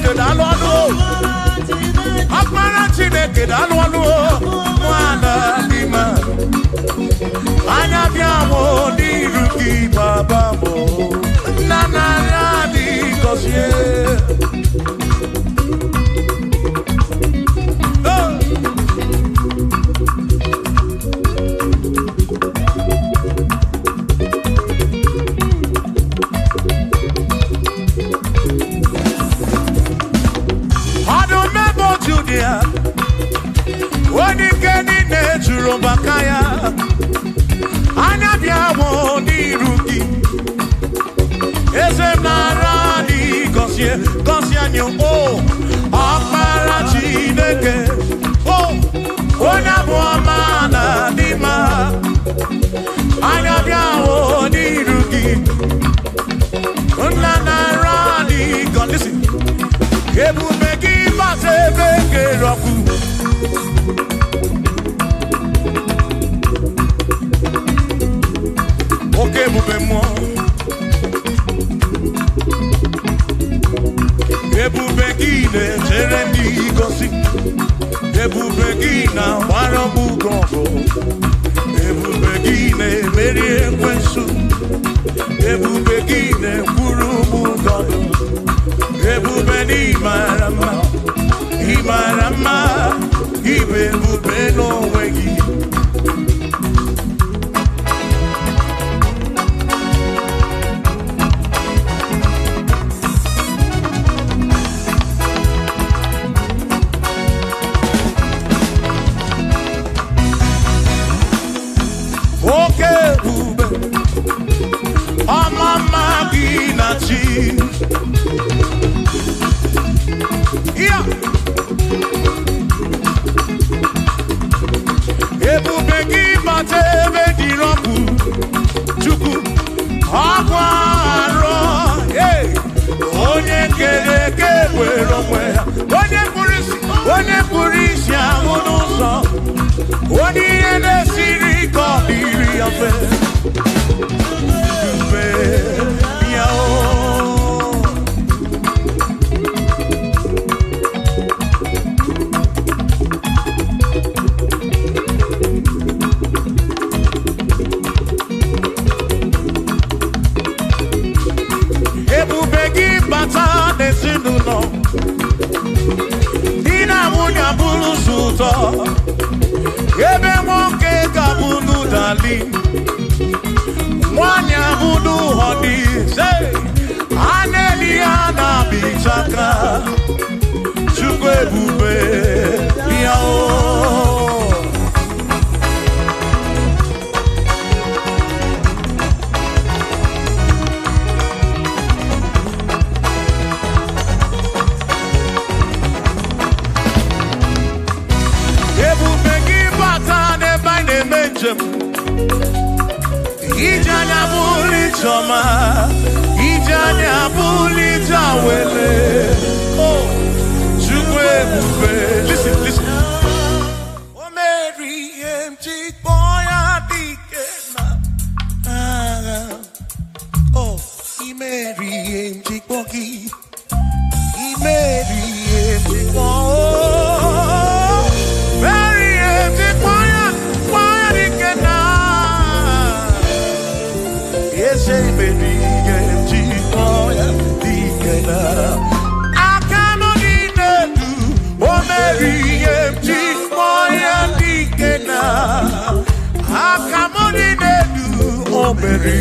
Chineke daalụ ọnụ o. Ọkpara Chineke daalụ ọnụ o. Nwana dị mma. Anya bịa mụ n'iru gị baba mụ. Nna nara dị gọzie. Oh! Ọdụm ebo Judia, onye ike niile juru maka ya. Anya bịa mụ n'iru gị. Eze m nara dị gọzie, gọzie anyị o. Ọkpara Chineke, o, onye abụ ọma na dị mma. Anya bịa mụ n'iru gị. Nna nara dị gọzie. Listen. Ebube gị bata ebe kere ọkụ. Oke ebube mmụọ. Ebube gị na-echere ndị gosi. Ebube gị na-agbara m ugo ọgụ. Ebube gị na-emeri ekwensu. Ebube gị na-ekwuru m ụgọ. Ebube na ịmara mma, ịmara mma, ịbụ ebube n'onwe gị. Oke ebube, ọma mma gị na chi. Ya. Ebube gị bata ebe dịrị ọkụ, Chukwu, ọkwa arọ, hey! Onye kere eke were onwe ya, onye kpụrụ isi ahụ n'ụzọ, onye ihe na-esiri ka ọ dịrị ya mfe. Ebube ya o. Ebube gị bata n'ezinụlọ, di na nwunye abụrụ ụzọ ụtọ, ebe nwoke ga-abụ n'ụdali, nwanyị abụ n'ụhọdị, a na-eli ya na-abịchaka, Chukwu ebube bịa o. Ebube gị bata n'ebe anyị na-eme njem, ije anya bụrụ ije ọma, ije anya bụrụ ije awele. Oh, Chukwu ebube. Listen, listen. O meri ihe m ji kpọọ ya dike na agha. Oh, i meri ihe m ji kpọọ gị. I meri ihe m ji kpọọ. Meri ihe m ji kpọọ ya dike na Eze meri ihe m ji kpọọ ya dike na aka nọ n'elu, o meri ihe m ji kpọọ ya dike na aka m dị n'elu, o meri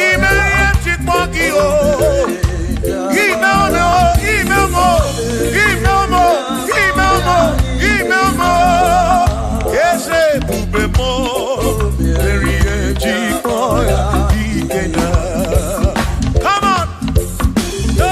ime ihe m ji kpọọ gị o. Ime ome o, ime ome o, ime ome o, ime ome o, ime ome o. Eze ebube m o, meri ihe m ji kpọọ ya dike na. Come on! Go!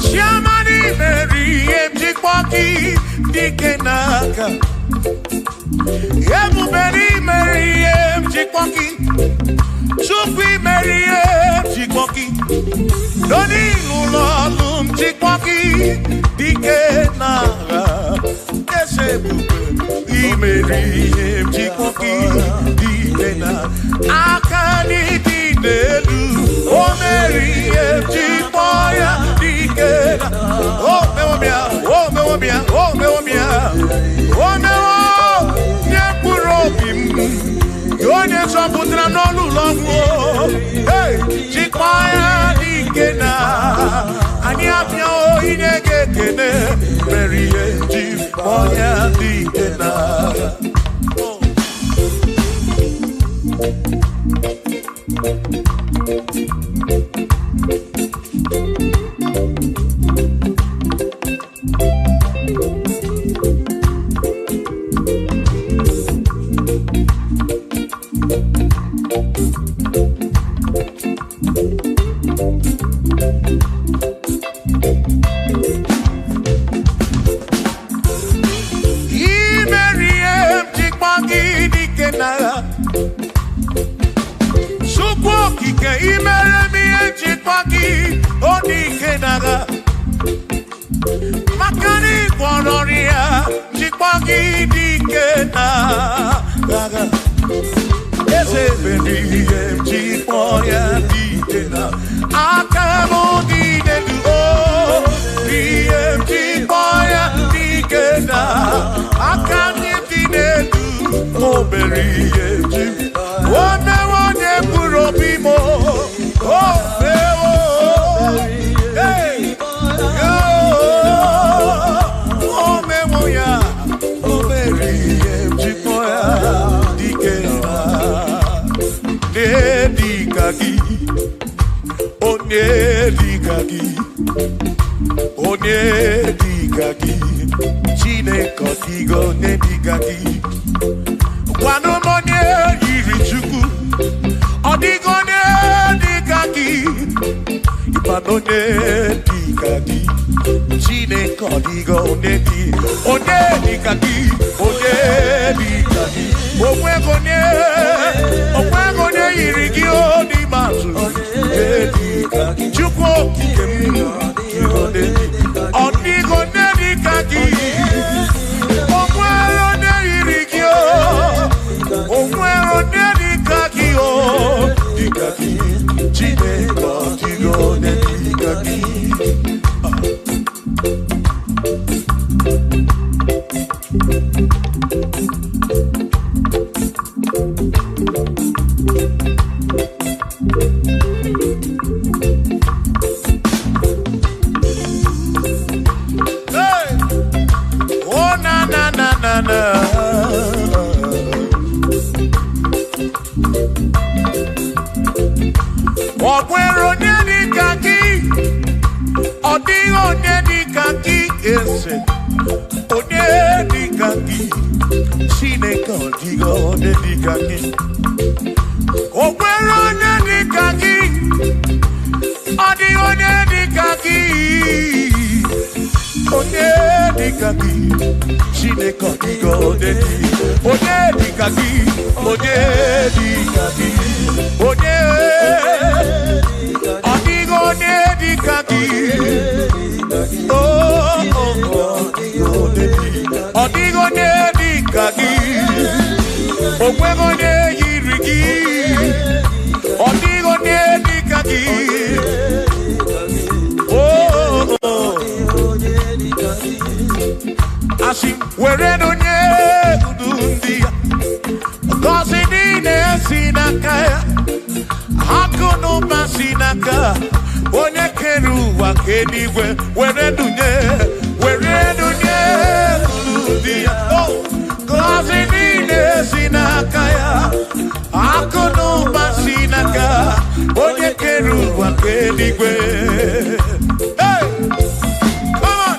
Chiamani meri ihe m ji kpọọ gị dike n'aka. Ebube n'imere ihe m ji kpọ gị. Chukwu imere ihe m ji kpọ gị. N'onye ụlọ ọrụ m ji kpọ gị. Dike n'agha. Eze ebube imere ihe m ji kpọ gị. Dike na aka n'ịdị n'elu. O mere ihe m ji kpọ ya. Dike na o mewo m ya, o mewo m ya, o mewo m ya. O mewo nye mkpụrụ obi m. Onye zọpụtara n'ọnụ ụlọ ọgwụ. Hey, jikwa ya dike na anyị abịa inye gị ekele mere ihe ji kpọọ ya dike na. Imere ihe m ji kpọọ gị dike na Chukwu okike imere m ihe m ji kpọọ gị o dike n'agha. Maka na ị gwọrọ ọrịa ji kpọọ gị dike n'agha. Eze mere ihe m ji kpọọ ya dike na aka m dị n'elu o ihe m ji kpọọ ya dike na aka m dị n'elu o mere ihe m ji o mewo onye mkpụrụ obi m o mewo. Hey! Yo! O mewo ya o mere ihe m ji kpọọ ya dike na onye dịka gị, onye dịka gị, onye dịka gị, Chineke ọ dịghị onye dịka gị. Gwanụ m onye yiri Chukwu, ọ dịghị onye dịka gị, ịmanụ onye dịka gị, Chineke ọ dịghị onye dị, onye dịka gị, onye dịka gị, onweghị onye, onweghị onye yiri gị o n'ime atụ, onye dịka gị, Chukwu okike m, ọ dịghị onye dịka gị, o nwere onye yiri gị o, o nwere onye dịka gị o, dịka gị, Chineke ọ dịghị onye dịka gị. Hey! Oh na na na na na. Ọ nwere onye dịka gị, ọ dịghị onye dịka gị eze, onye dịka gị, Chineke ọ dịghị onye dịka gị. O nwere onye dịka gị, ọ dịghị onye dịka gị, onye dịka gị, Chineke ọ dịghị onye dị, onye dịka gị, onye dịka gị, onye ọ dịghị onye dịka gị. Oh, oh, oh, ọ dịghị onye dịka gị, o nweghị onye yiri gị, ọ dịghị onye dịka gị. Oh, oh, oh. Asị were onye udu ndị ya, ngọzi niile si n'aka ya, akụ na ụba si n'aka onye kere ụwa ka eluigwe, were dunye, were dunye unu ndị ya. Oh, ngọzi niile si n'aka ya, akụ na ụba si n'aka onye kere ụwa ka eluigwe. Hey! Come on!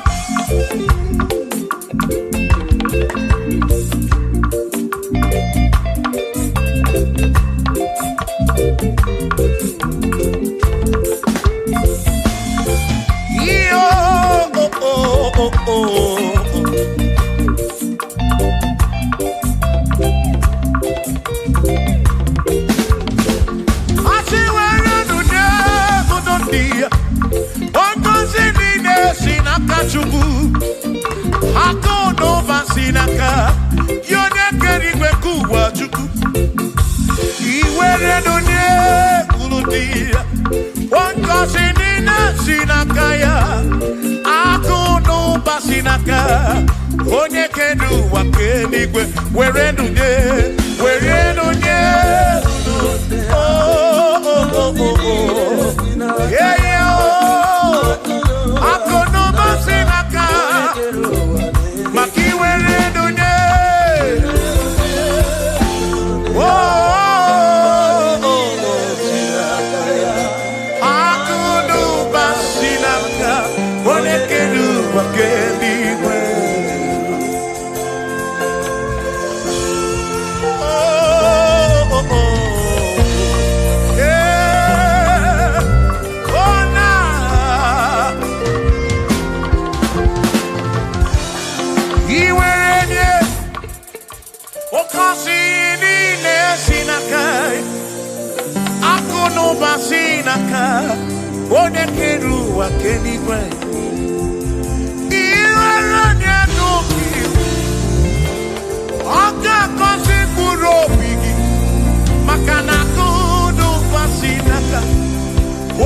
Yo, oh, oh, oh, oh. Chukwu. Iwere nụ nye unu dị ya. Ngọzi niile si n'aka ya. Akụ na ụba si n'aka onye kere ụwa kee eluigwe. Were nụ nye, were nụ nye. Oh, oh, oh, oh, oh. Yeah, yeah, oh. Akụ na ụba si n'aka maka iwere nụ nye. Oh, oh, oh, oh. Akụ na ụba si n'aka onye kere ụwa kee eluigwe. Oh, oh, oh. Yeah. Oh, nah. Iwere nye oke osi niile si n'aka ya. Akụ na ụba si n'aka onye kere ụwa kee eluigwe. Iwere nye n'obi, ọ ga-agọzi mkpụrụ obi gị maka na akụ na ụba si n'aka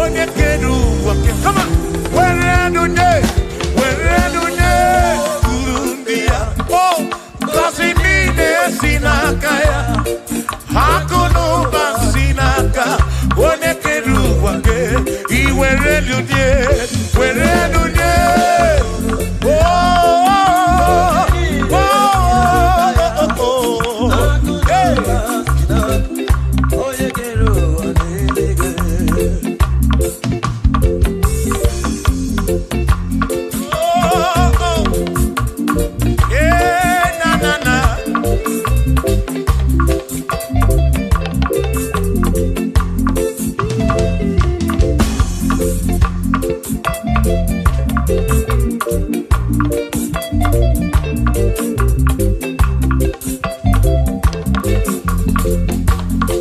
onye kere ụwa kee. Come on. Were nụ nye, were nụ nye uru ndị ya. Oh, ngọzi niile si n'aka ya. Akụ na ụba si n'aka onye kere ụwa kee. Iwere nụ nye, were nụ nye. Oh, oh, oh, oh, oh. Hey. Onye kere ụwa n'eluigwe. Oh, oh. Yeah, na, na, na.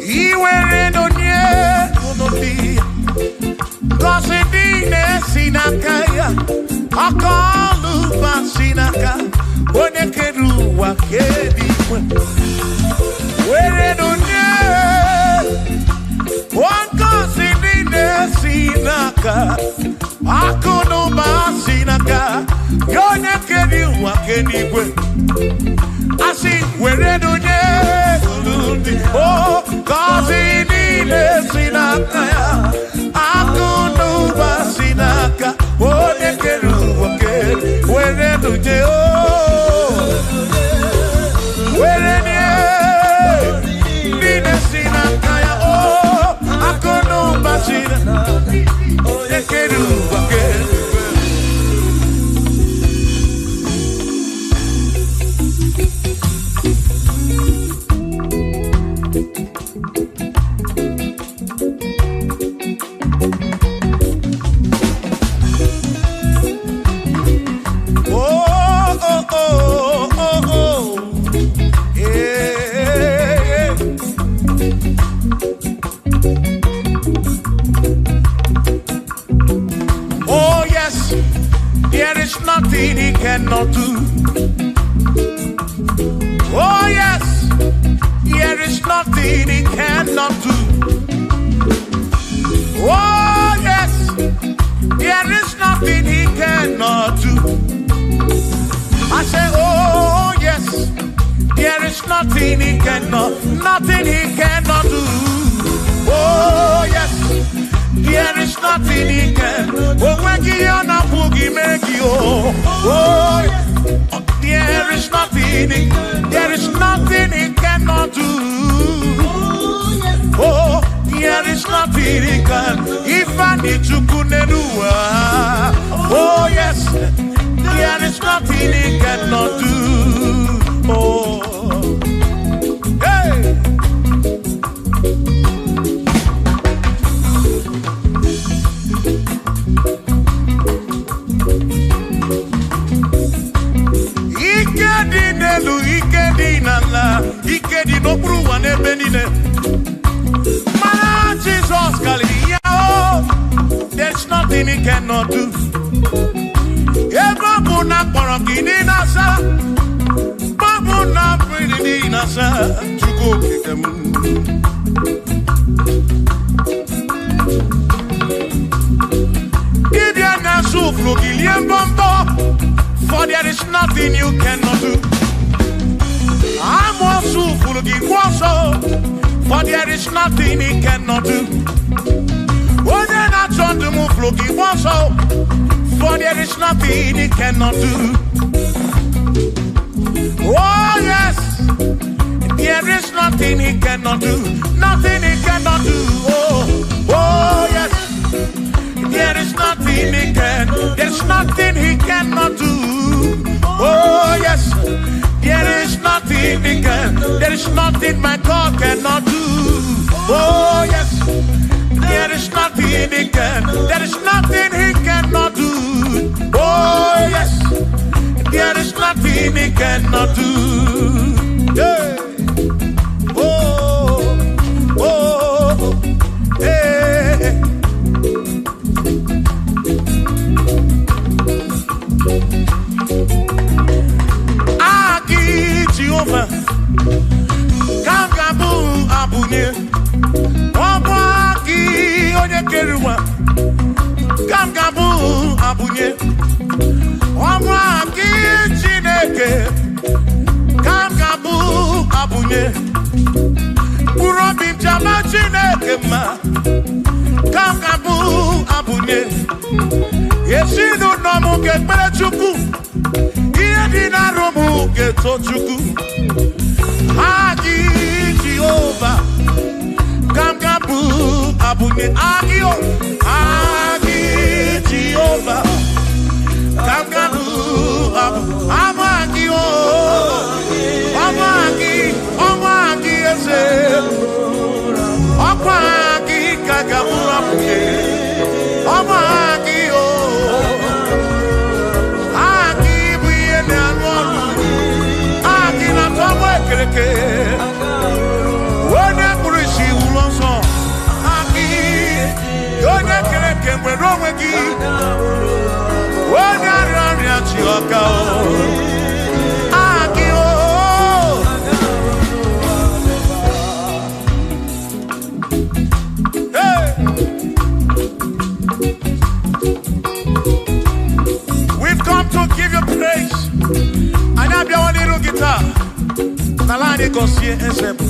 Iwere nụ nye unu dị ngọzi niile si n'aka ya. Aka ọlụ ụba si n'aka onye kere ụwa kee eluigwe. Were nụ nye ngọzi niile si n'aka akụ na ụba si n'aka ya onye kere ụwa kee eluigwe. Asị were nụ nye unu ndị o ngọzi niile si n'aka ya. Akụ na ụba si n'aka onye kere ụwa kee. Were nụ nye o were nye niile si n'aka ya o akụ na ụba si n'aka onye kere ụwa kee. Oh, oh, oh, oh, oh. Yeah. Oh, yes, there is nothing he cannot do. Oh, yes, there is nothing he cannot do. Oh, yes, there is nothing he cannot do. I say, oh, yes, there is nothing he cannot, nothing he cannot do. Oh, yes, there is nothing he can. Oh, when he on a boogie, make you. Oh, there is nothing, there is nothing he cannot do. Oh, there is nothing he can. If I need to kunenua. Oh, yes, there is nothing he cannot do. Oh, hey. Ike dị n'elu, ike dị n'ala, ike dị n'okpuru ụwa n'ebe niile. Mana Jizọs karịrị ya o. There's nothing he cannot do. Ebe ọ bụ na akpọrọ gị n'ịnasa, ọ bụ na mmiri n'ịnasa, Chukwu Chukwu okike m. Dibịa na-asụ ụfụrụ gị lie mbọmbọ, for there is nothing you cannot do. Amụọsụ ụfụrụ gị kwụ ọsọ, for there is nothing he cannot do. Onye na-achọ ndụ m ụfụrụ gị kwụ ọsọ, for there is nothing he cannot do. Oh yes, there is nothing he cannot do. Nothing he cannot do. Oh, oh yes, there is nothing he can. There's nothing he cannot do. Oh yes, there is nothing he can. There is nothing my God cannot do. Oh yes, there is nothing he can. There is nothing he cannot do. Oh yes, there is nothing he cannot do. Yeah. Oh, oh, hey. Aki Jehovah, ka m ga-abụ abụnye. Ọ bụ aki onye kere ụwa, ka m ga-abụ abụnye. Ọ bụ aki Chineke, ka m ga-abụ abụnye. Mkpụrụ obi m ji ama Chineke mma, ka m ga-abụ abụnye. Ezinụlọ m ga-ekpere Chukwu, ihe dị n'arụ m ga-eto Chukwu. Aki Jehova, ka m ga-abụ abụnye. Aki o, aki Jehova, ka m ga-abụ abụ. Abụ aki o, ọbụ aki, ọbụ aki eze. Ọkwa aki ka ga-abụ abụnye. Ọbụ aki o, aki bụ ihe na-arụ ọrụ. Aki na-atọ mụ ekereke. Onye kpụrụ isi wụrụ ọsọ. Aki, onye kere eke nwere onwe gị. Onye arịa ọrịa chi ọka o. Aki o. Hey! We've come to give you praise. Anyị abịawa n'iru gị taa. N'ala anyị gọzie eze bụ.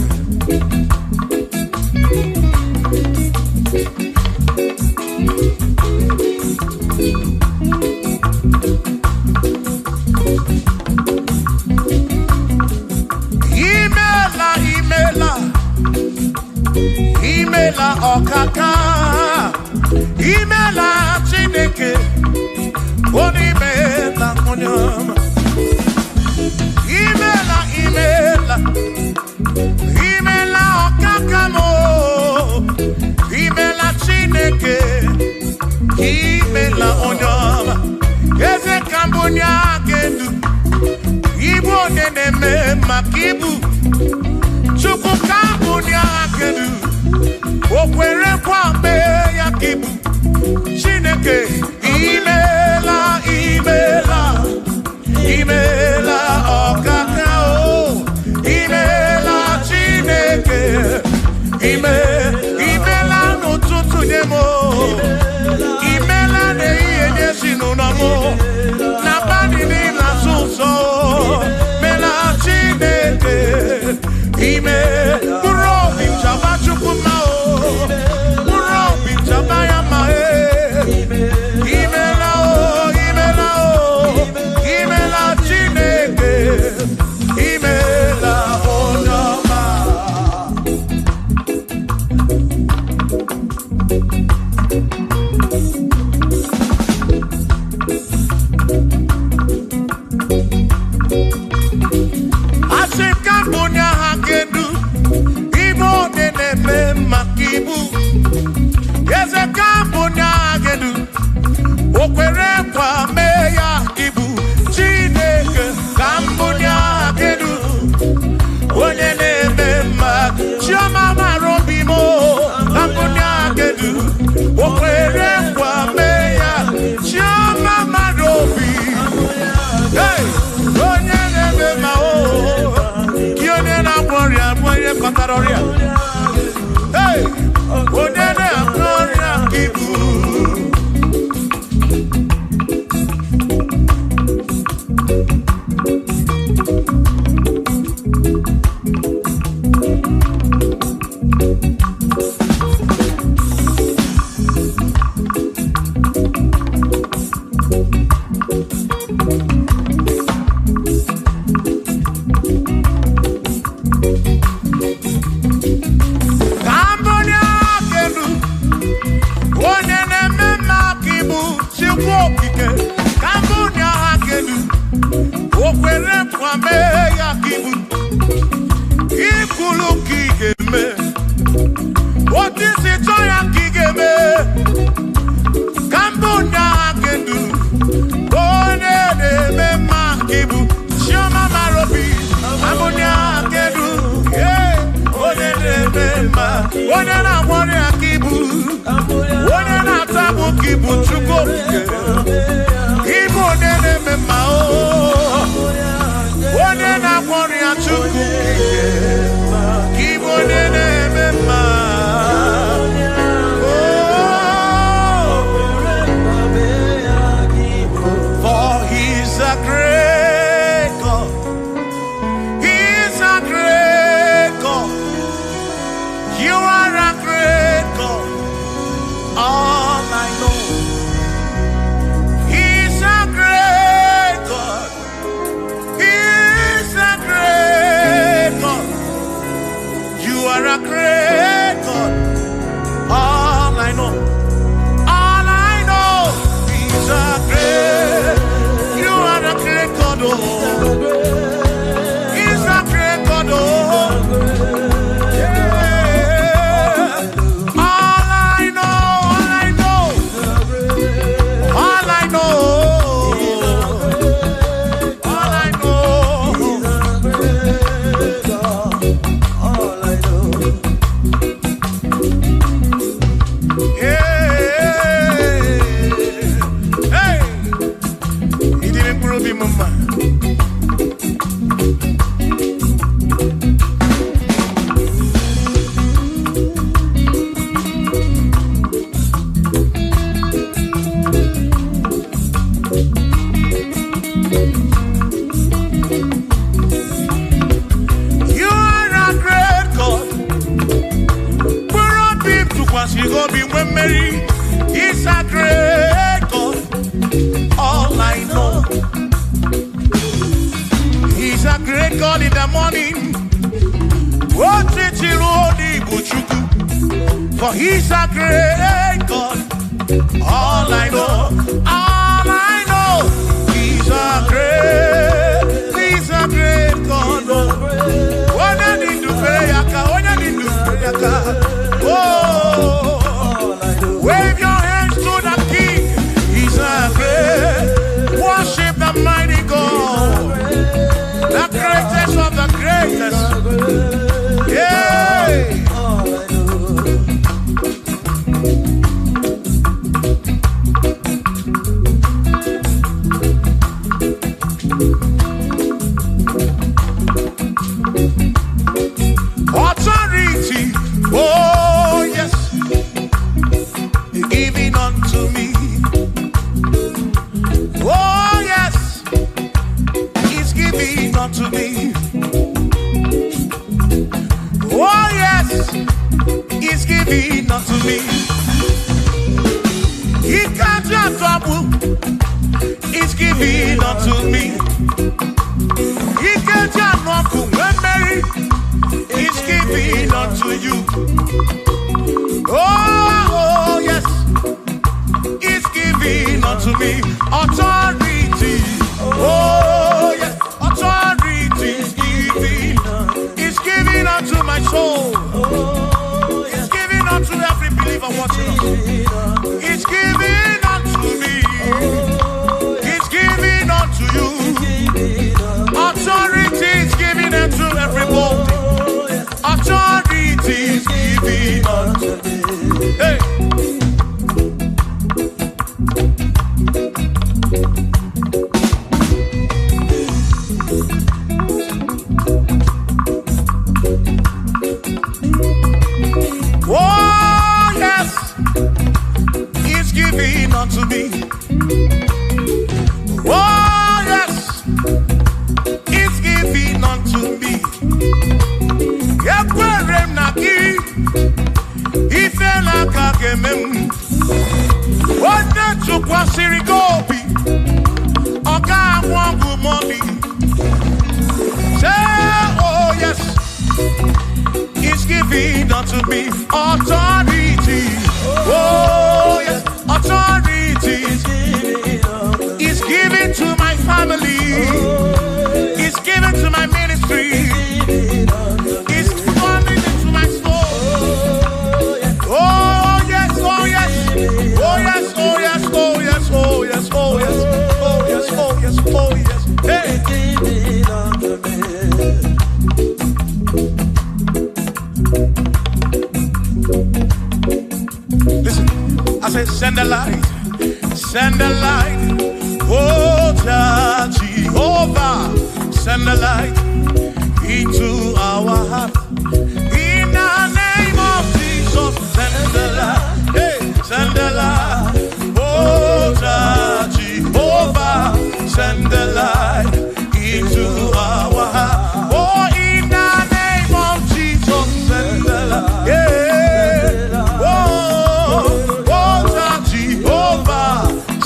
Imela, imela, imela ọkaka. Imela Chineke, onye imela onye ọma. Imela, imela, imela ọkaka m o. Imela Chineke, imela onye ọma. Eze ka mbụ onye aka edu, ibu onye na-eme maka ibu. Chukwu ka mbụ onye aka edu, o kwere nkwa mee ya ka ibu. Chineke, imela, imela, imela ọkaka o. Imela Chineke, ime, imela n'ụtụtụ nye m o. Imela n'ehihie nye ezinụlọ m o. N'abalị niile asụ ụzọ o. Mela Chineke, ime, mkpụrụ obi m chaba Chukwu mma o. Mkpụrụ obi m chaba ya mma e. Imela o, imela o, imela Chineke, imela onye ọma. Asị m ka m bụ onye agha kedu, ibu onye na-eme maka ibu. Eze ka m bụ onye agha kedu, o kwere nkwa mee ya ibu. Chineke ka m bụ onye agha kedu, onye na-eme mma. Chioma mara obi m o, ka m bụ onye agha kedu, o kwere nkwa mee ya. Chioma mara obi. Hey! Onye na-eme mma o, gị onye na Kpatara ọrịa. Hey! Onye na-agwọ ọrịa ka ị bụ. Ka m onye aka elu, onye na-eme mma ka ị bụ Chukwu okike. Ka m onye aka elu, o kwere nkwa mee ya ka ị bụ. Ikwulu ka ị ga-eme, otu isi chọọ ya ka ị ga-eme. Ka m bụ onye aka elu, onye na-eme mma ka ị bụ Chioma mara obi. Ka m onye aka elu, yeah, onye na-eme mma, onye na-agwọ ọrịa ka ị bụ, onye na-ata agbụ ka ị bụ Chukwu okike. Ị bụ onye na-eme mma o, onye na-agwọ ọrịa Chukwu okike. Ka ị bụ onye na-eme mma. Oh, for he's a great God. He's a great God. You are a great God. All I know. He's a great God. He's a great God. You are a great God. All I know. All I know. He's a great. You are a great God. Oh. He's a great God. Oh. Yeah. All I know. All I know. All I know. All I know. All I know. Yeah. Hey. Ịdịrị mkpụrụ obi m mma. You are a great God. Mkpụrụ obi m tụkwasịrị gị obi nwee mmeri. He's a great God. All I know. He's a great God in the morning. Otiti ruo n'Igbo Chukwu. For he's a great God. All I know, all I know, he's a great God. Onye dị ndụ fere ya aka, onye dị ndụ fere ya aka. Oh, wave your hands to the King. He's a great, worship the mighty God, the greatest of the greatest. Yeah. All I know. Authority, oh yes, giving unto me. Oh yes, he's giving unto me. Oh yes, he's giving unto me. He can't trouble, he's giving unto me. He can't trouble when Mary is giving unto you. Oh, yes, he's giving unto me authority. Oh, yes, authority is giving. He's giving unto my soul. He's giving unto every believer watching us. He's giving unto me. He's giving unto you. Authority is giving unto everybody. Authority is giving unto me. Hey. Tụkwasịrị gị obi, ọ ga-anwụ ọgwụ mọmi. Say, oh yes, he's giving unto me authority. Oh yes, authority is given to my family. It's given to my ministry. It's coming into my soul. Oh yes, oh yes, oh yes, oh yes, oh yes, oh yes, oh yes, oh yes, oh yes, oh yes. Hey. Listen, I said, send the light, send the light. Oh, Jehovah, send the light into our heart. In the name of Jesus, send the light. Hey, send the light. Oh, Jehovah, send the light into our heart. Oh, in the name of Jesus, send the light. Yeah. Oh, oh, Jehovah,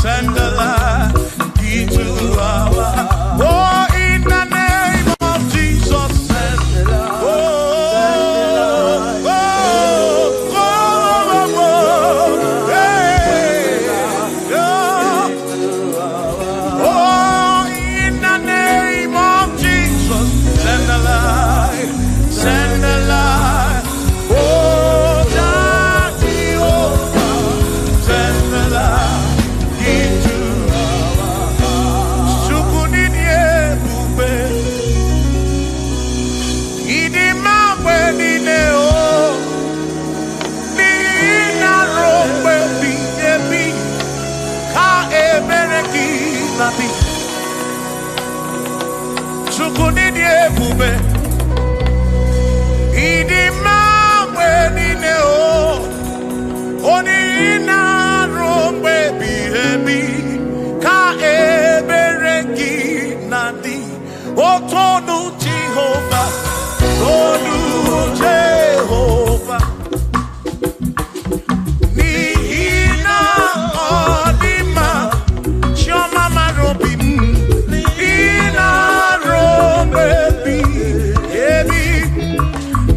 send the light into our heart. Oh, in the name of Jesus, send the light. Oh, oh, oh, oh, oh, hey, oh. Oh, in the name of Jesus, send the light, send the light. Oh, Jehovah, send the light into our heart. Chukwu n'ịdị ebube, ịdị mma mgbe niile o, n'ihi na ruo mgbe ebighị ebi ka ebere gị na-adị. Chukwu n'ịdị ebube, ịdị mma mgbe niile o, o n'ihi na ruo mgbe ebighị ebi ka ebere gị na-adị. Otonu Jehova, tonu Jehova, n'ihi na ọ dị mma, Chiọma mara obi m, n'ihi na ruo mgbe ebighị ebi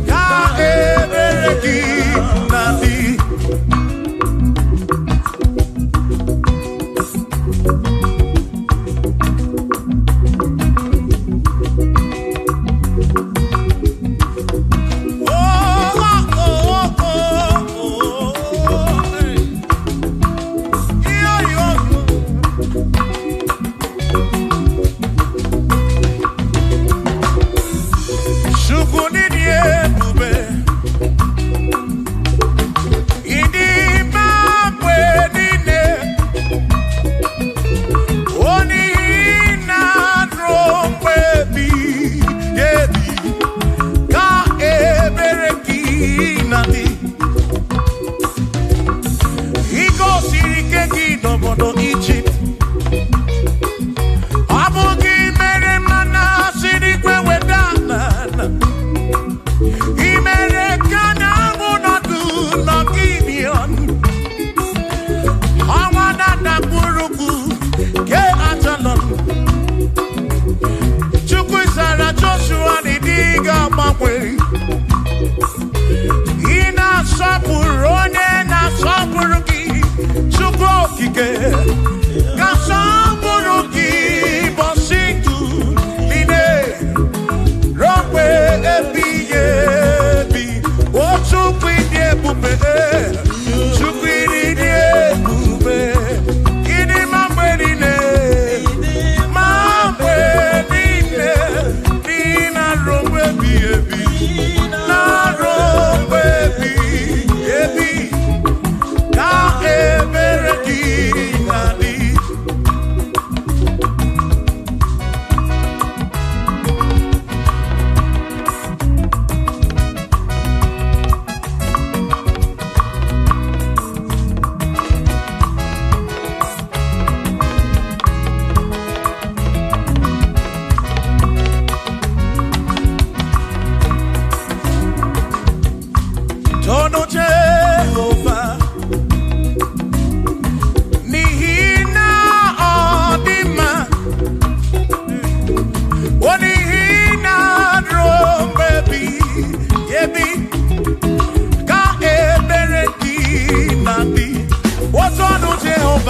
ka ebere gị na-adị. Oh, oh, oh, oh, oh, hey. Yo, yo. Chukwu n'ịdị ebube, ịdị mma mgbe niile, o n'ihi na ruo mgbe ebighị ebi ka ebere gị na-adị. I gosiri ike gị n'obodo Ijipt, ọ bụ gị mere mana si n'igwe weda n'ala. I mere ka na-amụ nọdụ n'Gibion, ọnwa na-adakpụrụkwu ke Ajalon. Chukwu zara Joshua na ịdị ga-agbanwe. Ị na-asọpụrụ onye na-asọpụrụ gị, Chukwu okike ka sọpụrụ gị bọsị ndụ niile ruo mgbe ebighị ebi. O Chukwu ịdị ebube, Chukwu ịdị ebube, ịdị mma mgbe niile, ma mgbe niile, n'ihi na ruo mgbe ebighị ebi.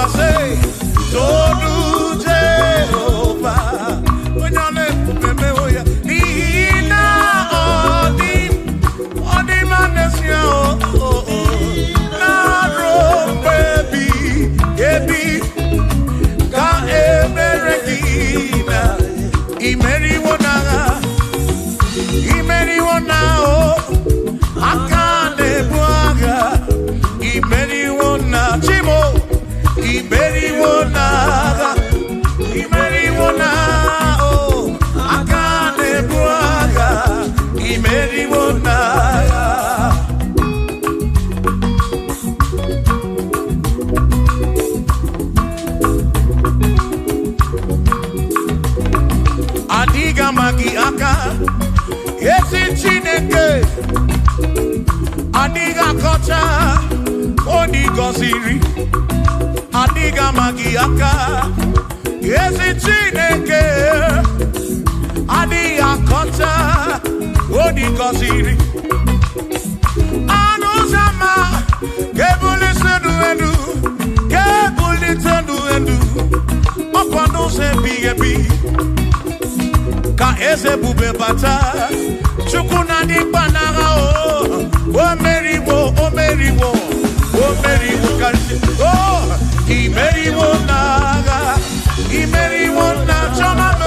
Jehovah, say, Tonu Jehovah. Onye ọ na-ebube ya, n'ihi na ọ dị, ọ dị mma n'ezie, o, o, na-arụ mgbe ebighị ebi ka emere gị na imeriwo n'agha, imeriwo na o aka na-ebu agha, imeriwo na chimo, imeriwo n'agha, imeriwo na o aka na-ebu agha, imeriwo n'agha. Adịghị ama gị aka, ezi Chineke, adịghị akọcha onye gọziri, adịghị ama gị aka, ezi Chineke, adịghị akọcha onye gọziri. Anụ ụzọ ama ga-ebulite ndụ elu, ga-ebulite ndụ elu, ọkwa n'ụzọ ebighị ebi ka eze bube bata. Chukwu na dị mkpa n'agha, o o meriwo, o meriwo, o meriwo karịsịa, o imeriwo n'agha, imeriwo na chọma m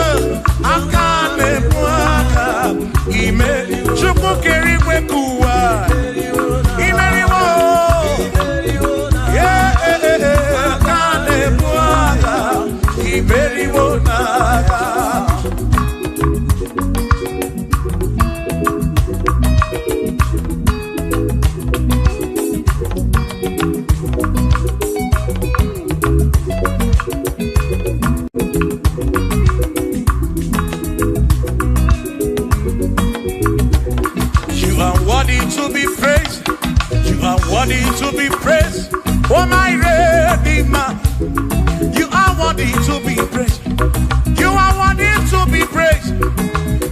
aka na-ebu aka, ime Chukwu kere igwe ka ụwa, imeriwo, yeah, aka na-ebu agha, imeriwo n'agha. You are worthy to be praised. You are worthy to be praised. Oh, my Redeemer. You are worthy to be praised. You are worthy to be praised.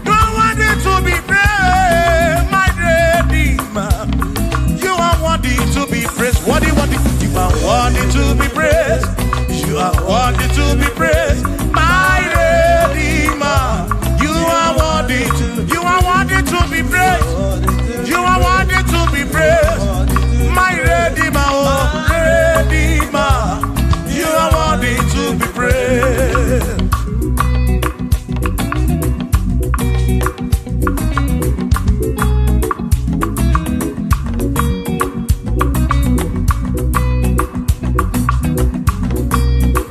You are worthy to be praised, my Redeemer. You are worthy to be praised. Worthy, worthy. You are worthy to be praised. You are worthy to be praised, my Redeemer. You are worthy to. You are worthy to be praised. You are worthy to be praised, my Redeemer, oh Redeemer. You are worthy to be praised.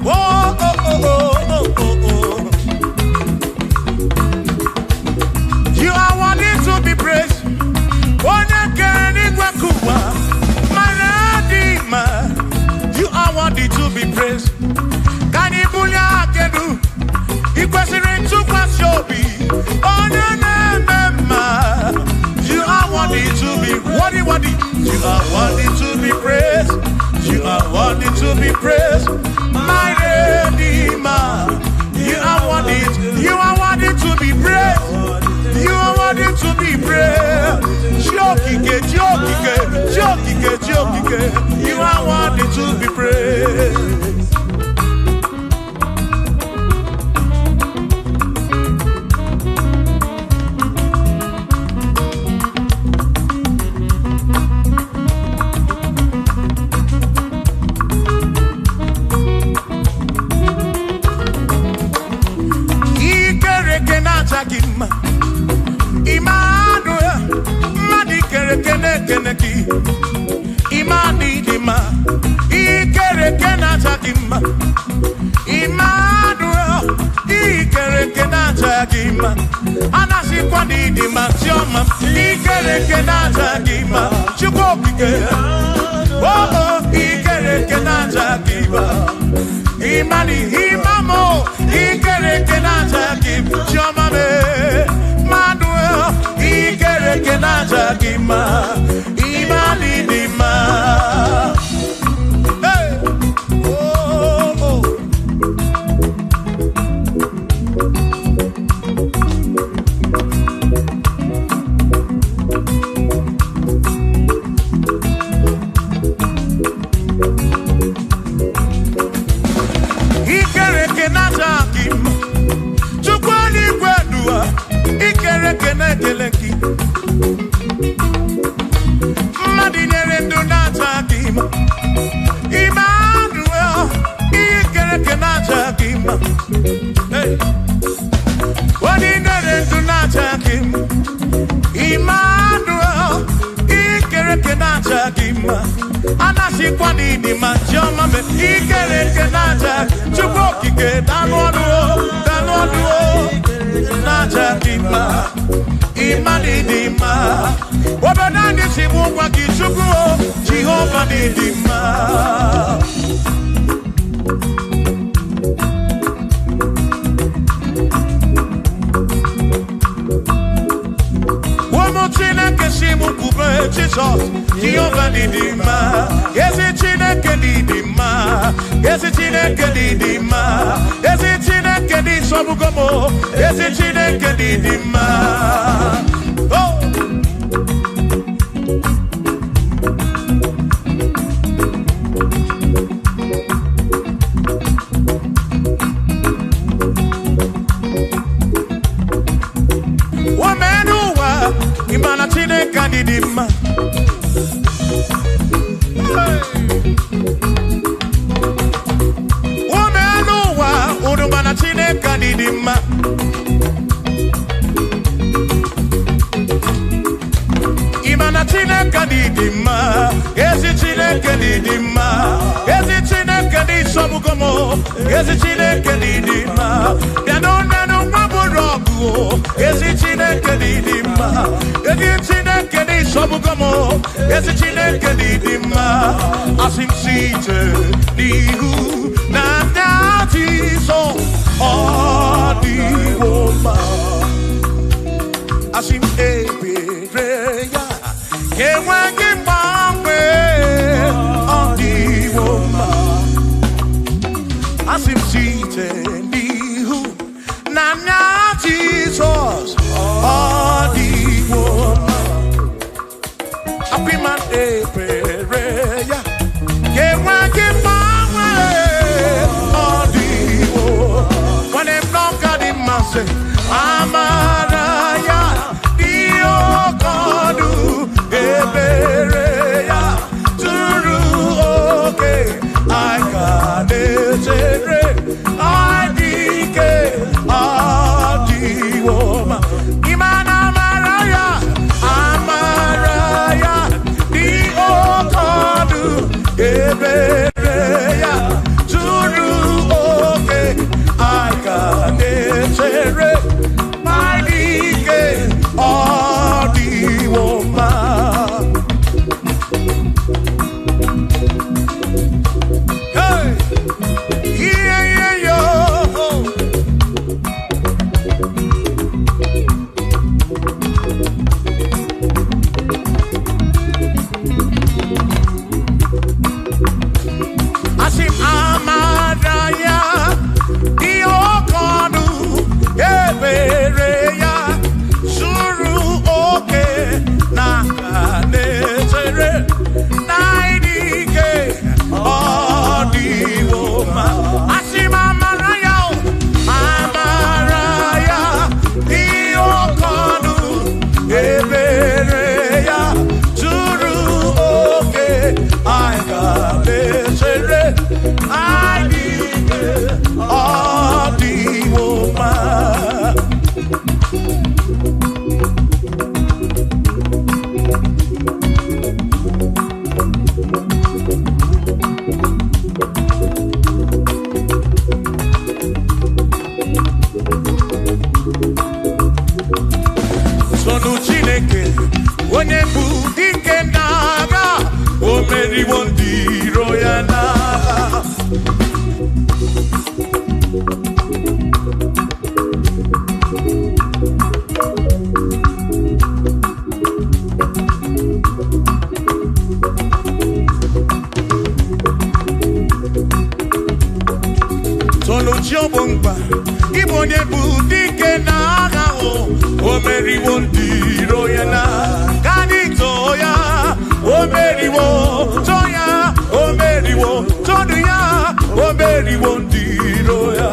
Oh, oh, oh, oh, oh, oh, oh. You are worthy to be praised. Onye kere n'igwe ka ụwa, my Redeemer. You are worthy to be praised. Ka anyị bulie aka elu, ị kwesịrị ntụkwasị obi, onye na-eme mma. You are worthy to be worthy, worthy. You are worthy to be praised. You are worthy to be praised, my Redeemer. You are worthy. You are worthy to be praised. You are worthy to be praised. Chiokike, Chiokike, Chiokike, Chiokike. You are worthy to be praised. Ikereke na-acha gị mma. Emmanuel, mmadụ ikereke na-ekene gị. Imani dị mma. Ikereke na-acha gị mma. Emmanuel, ikereke na-acha gị mma. Anasịkwa na ịdị mma, Chiọma. Ikereke na-acha gị mma. Chukwu okike. Oh, oh, ikereke na-acha gị mma. Imani, imamo, ikereke na-acha gị mma. Chiọma me, Emmanuel, ikereke na-acha gị mma. Imani dị mma. Hey! Oh, oh. na-aja gị mma, anasikwa n'ịdị mma, chiọma me ikere eke na-aja, Chukwu okike danụ ọnụ o, danụ ọnụ o, na-aja gị mma, ịma n'ịdị mma. Obodo anyị si bụ ngwa gị Chukwu o, Jehova n'ịdị mma. Chineke si m kwube Jizọs, Jehova dị mma, ezi Chineke dị mma, ezi Chineke dị mma, ezi Chineke dị sọgbugo m, ezi Chineke dị mma. Oh! Imana Chineke dị mma. Ume n'ụwa, unu mana Chineke dị mma. Imana Chineke dị mma, ezi Chineke dị mma, ezi Chineke dị sọgbugo m, ezi Chineke dị mma. Bịa n'ụlọ nwa bụrụ ọgụ, ezi Chineke dị mma, ezi Chineke dị sọgbugo m, ezi Chineke dị mma. Asị m site n'ihu na ndị Jizọs ọ dịwo mma. Asị m ebere ya enweghị mgbanwe, ọ dịwo mma. Asị m site n'ihu na ndị Jizọs ọ dịwo mma. Apịma ebere ya enweghị mgbanwe, ọ dịwo. Nwanne m n'ọka dị mma sị, amara ya dị oke ọnụ, ebere ya zuru oke, anyị ka na-echere, anyị dị ike, ọ dịwo mma. Ịma na amara ya, amara ya dị oke ọnụ, ebere ya zuru oke, anyị ka na-echere, anyị dị ike, ọ dịwo mma. Hey! Yeah, yeah, yo. Asị m amara ya dị oke ọnụ, ebere ya zuru oke, na na-echere, na ịdị ike, ọ dịwo mma. Asị m amara ya, amara ya dị oke ọnụ, ebere ya zuru oke, anyị ga na-echere, anyị dị ike, ọ dịwo mma. Sonu Chineke, onye bụ dike n'agha, o meriwo ndị iro ya n'agha. Sonu chi ọ bụ mkpa, ịbụ onye bụ dike n'agha, o meriwo ndị iro ya n'agha. Ka anyị too ya, o meriwo, too ya, o meriwo, tonu ya, o meriwo ndị iro ya.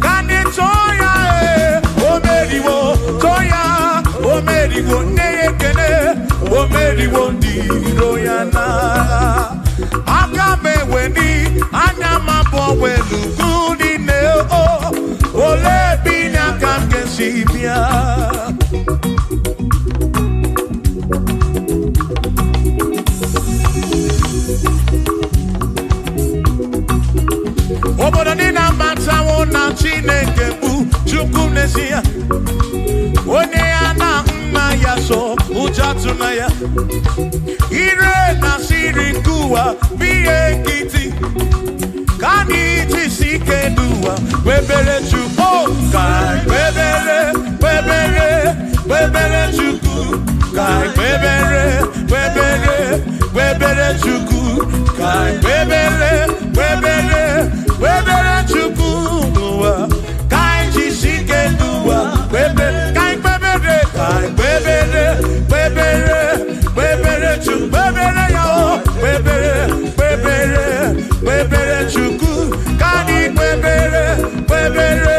Ka anyị too ya, o meriwo, too ya, o meriwo, nne ya ekene, o meriwo ndị iro ya n'agha. Aka m eweni, anya m abụọ welu ugwu niile, o olee ebe inye aka m ga-esi bịa? atụna ya. Ire na siri nke ụwa bụ ihe nkịtị. Ka anyị jisi ike n'ụwa kwebere Chukwu. Ka anyị kwebere, kwebere, kwebere Chukwu. Ka anyị kwebere, kwebere, kwebere Chukwu. Ka anyị kwebere, kwebere, kwebere Chukwu n'ụwa. Ka anyị jisi ike n'ụwa kwebere. Ka anyị kwebere, ka anyị kwebere, kwebere, kwebere Chukwu. Kwebere ya o, kwebere, kwebere, kwebere Chukwu. Ka anyị kwebere, kwebere,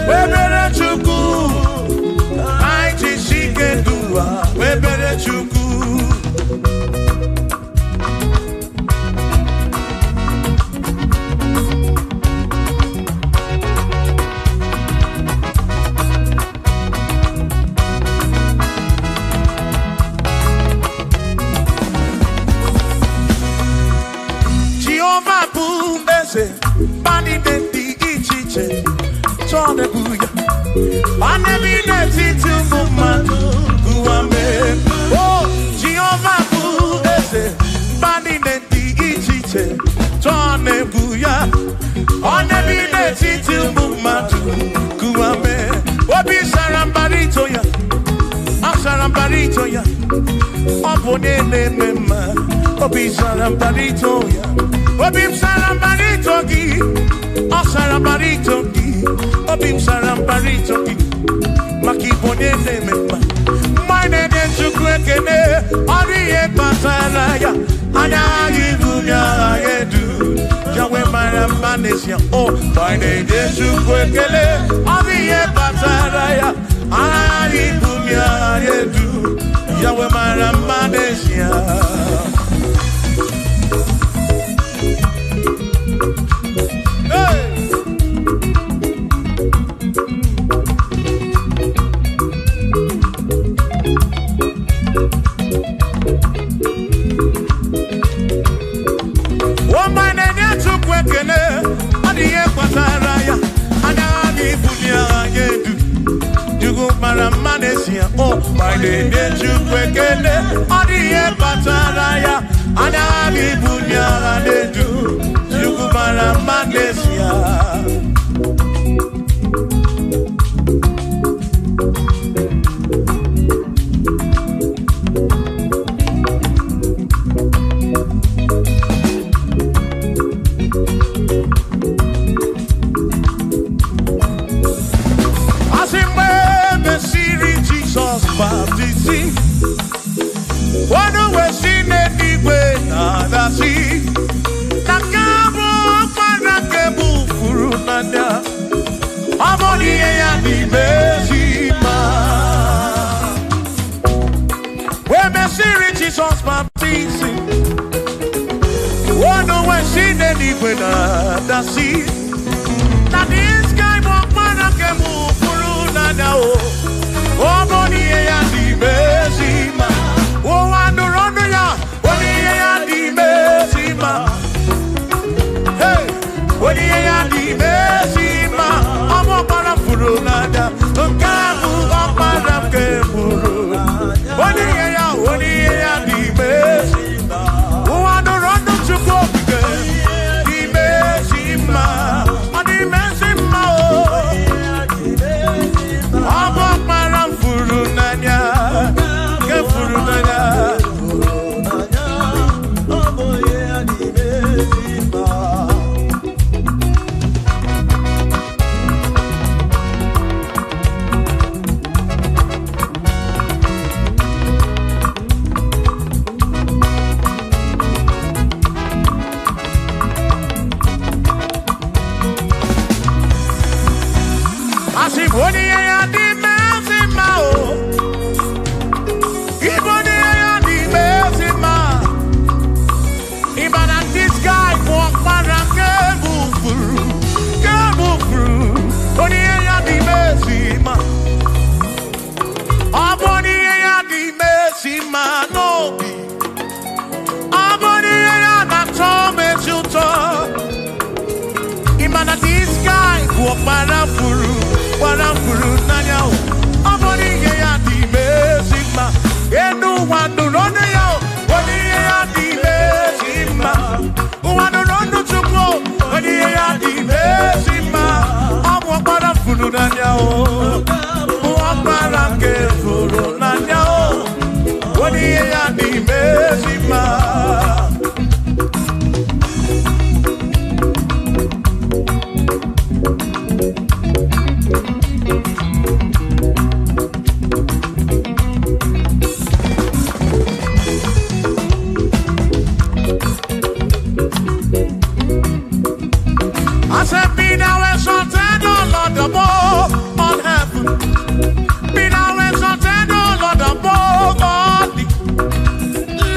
kwebere Chukwu. Ka anyị jisi ike n'ụwa kwebere Chukwu. Jehova bụ eze, mba niile dị iche iche chọọ na-ebu ya. Ọ na-ebi n'etiti ụmụ mmadụ ụwa mee. O Jehova bụ eze, mba niile dị iche iche chọọ na-ebu ya. Ọ na-ebi n'etiti ụmụ mmadụ ụwa mee. Obi sara mbara ito ya, ọ sara mbara ito ya. Ọ bụ onye na-eme mma, obi sara mbara ito ya. Obi m sara mbara ito gị, ọ sara mbara ito gị. Obi m sara mbara ito gị, maka ịbụ onye na-eme mma. Mgbe anyị na-enye Chukwu ekele, ọ dị ihe kpatara ya. Anya anyị bụ agha ya edu, ya wee mara mma n'ezie. O, mgbe anyị na-enye Chukwu ekele, ọ dị ihe kpatara ya. Anya anyị bụ agha ya edu, ya wee mara mma n'ezie. Hey! Ụmụ na-enye Chukwu ekele, ọ dị ihe kpatara ya. Anya ha ga-ebuli agha ya edu. Chukwu mara mma n'ezie. O, ma na-enye Chukwu ekele, ọ dị ihe kpatara ya. Anya ha ga-ebuli agha na-edu. Chukwu mara mma n'ezie. Asị mgbe e mesịrị Jizọs baptizim, ọnụ wee si n'eluigwe na-adasị, na nke a bụ ọkpara nke bụ furu n'anya, ọ bụ na ihe ya n'ime ezi mma. Wee mesịrị Jizọs baptizim, ọnụ wee si n'eluigwe na-adasị, na this guy bụ ọkpara nke bụ furu n'anya o. Ọ bụ na ihe ya n'ime ezi mma. Ụwa nụrụ ọnụ ya, onye ihe ya n'ime ezi mma. Hey! Onye ihe ya n'ime ezi mma. Ọ bụ ọkpara m furu n'anya, nke a bụ ọkpara nke furu. Onye ihe ya, onye ihe ya n'ime ezi mma. Ụwa nụrụ ọnụ Chukwu okike, n'ime ezi mma. Ọ n'ime ezi mma o. Ọ bụ ọkpara m furu n'anya, nke furu n'anya. Asị m onye ihe ya dị ezi mma o. Ịbụ onye ihe ya dị ezi mma. Ịma na this guy bụ ọkpara nke bụ furu, nke bụ furu. Onye ihe ya dị ezi mma. Ọ bụ onye ihe ya dị ezi mma n'obi. Ọ bụ onye ihe ya na-atọ m ezi ụtọ. Ịma na this guy bụ ọkpara furu, gbara furu n'anya o. Ọ bụ n'ihe ya dị ime ezi mma. Enu Ụwa nụrụ ọnụ ya, onye ihe ya dị ezi mma. Ụwa nụrụ ọnụ Chukwu, onye ihe ya dị ezi mma. Ọ bụ ọkpara furu n'anya o, bụ ọkpara nke furu n'anya o, onye ihe ya dị ezi mma. I said, be thou exalted, O Lord, above all heaven. Be thou exalted, O Lord, above all the.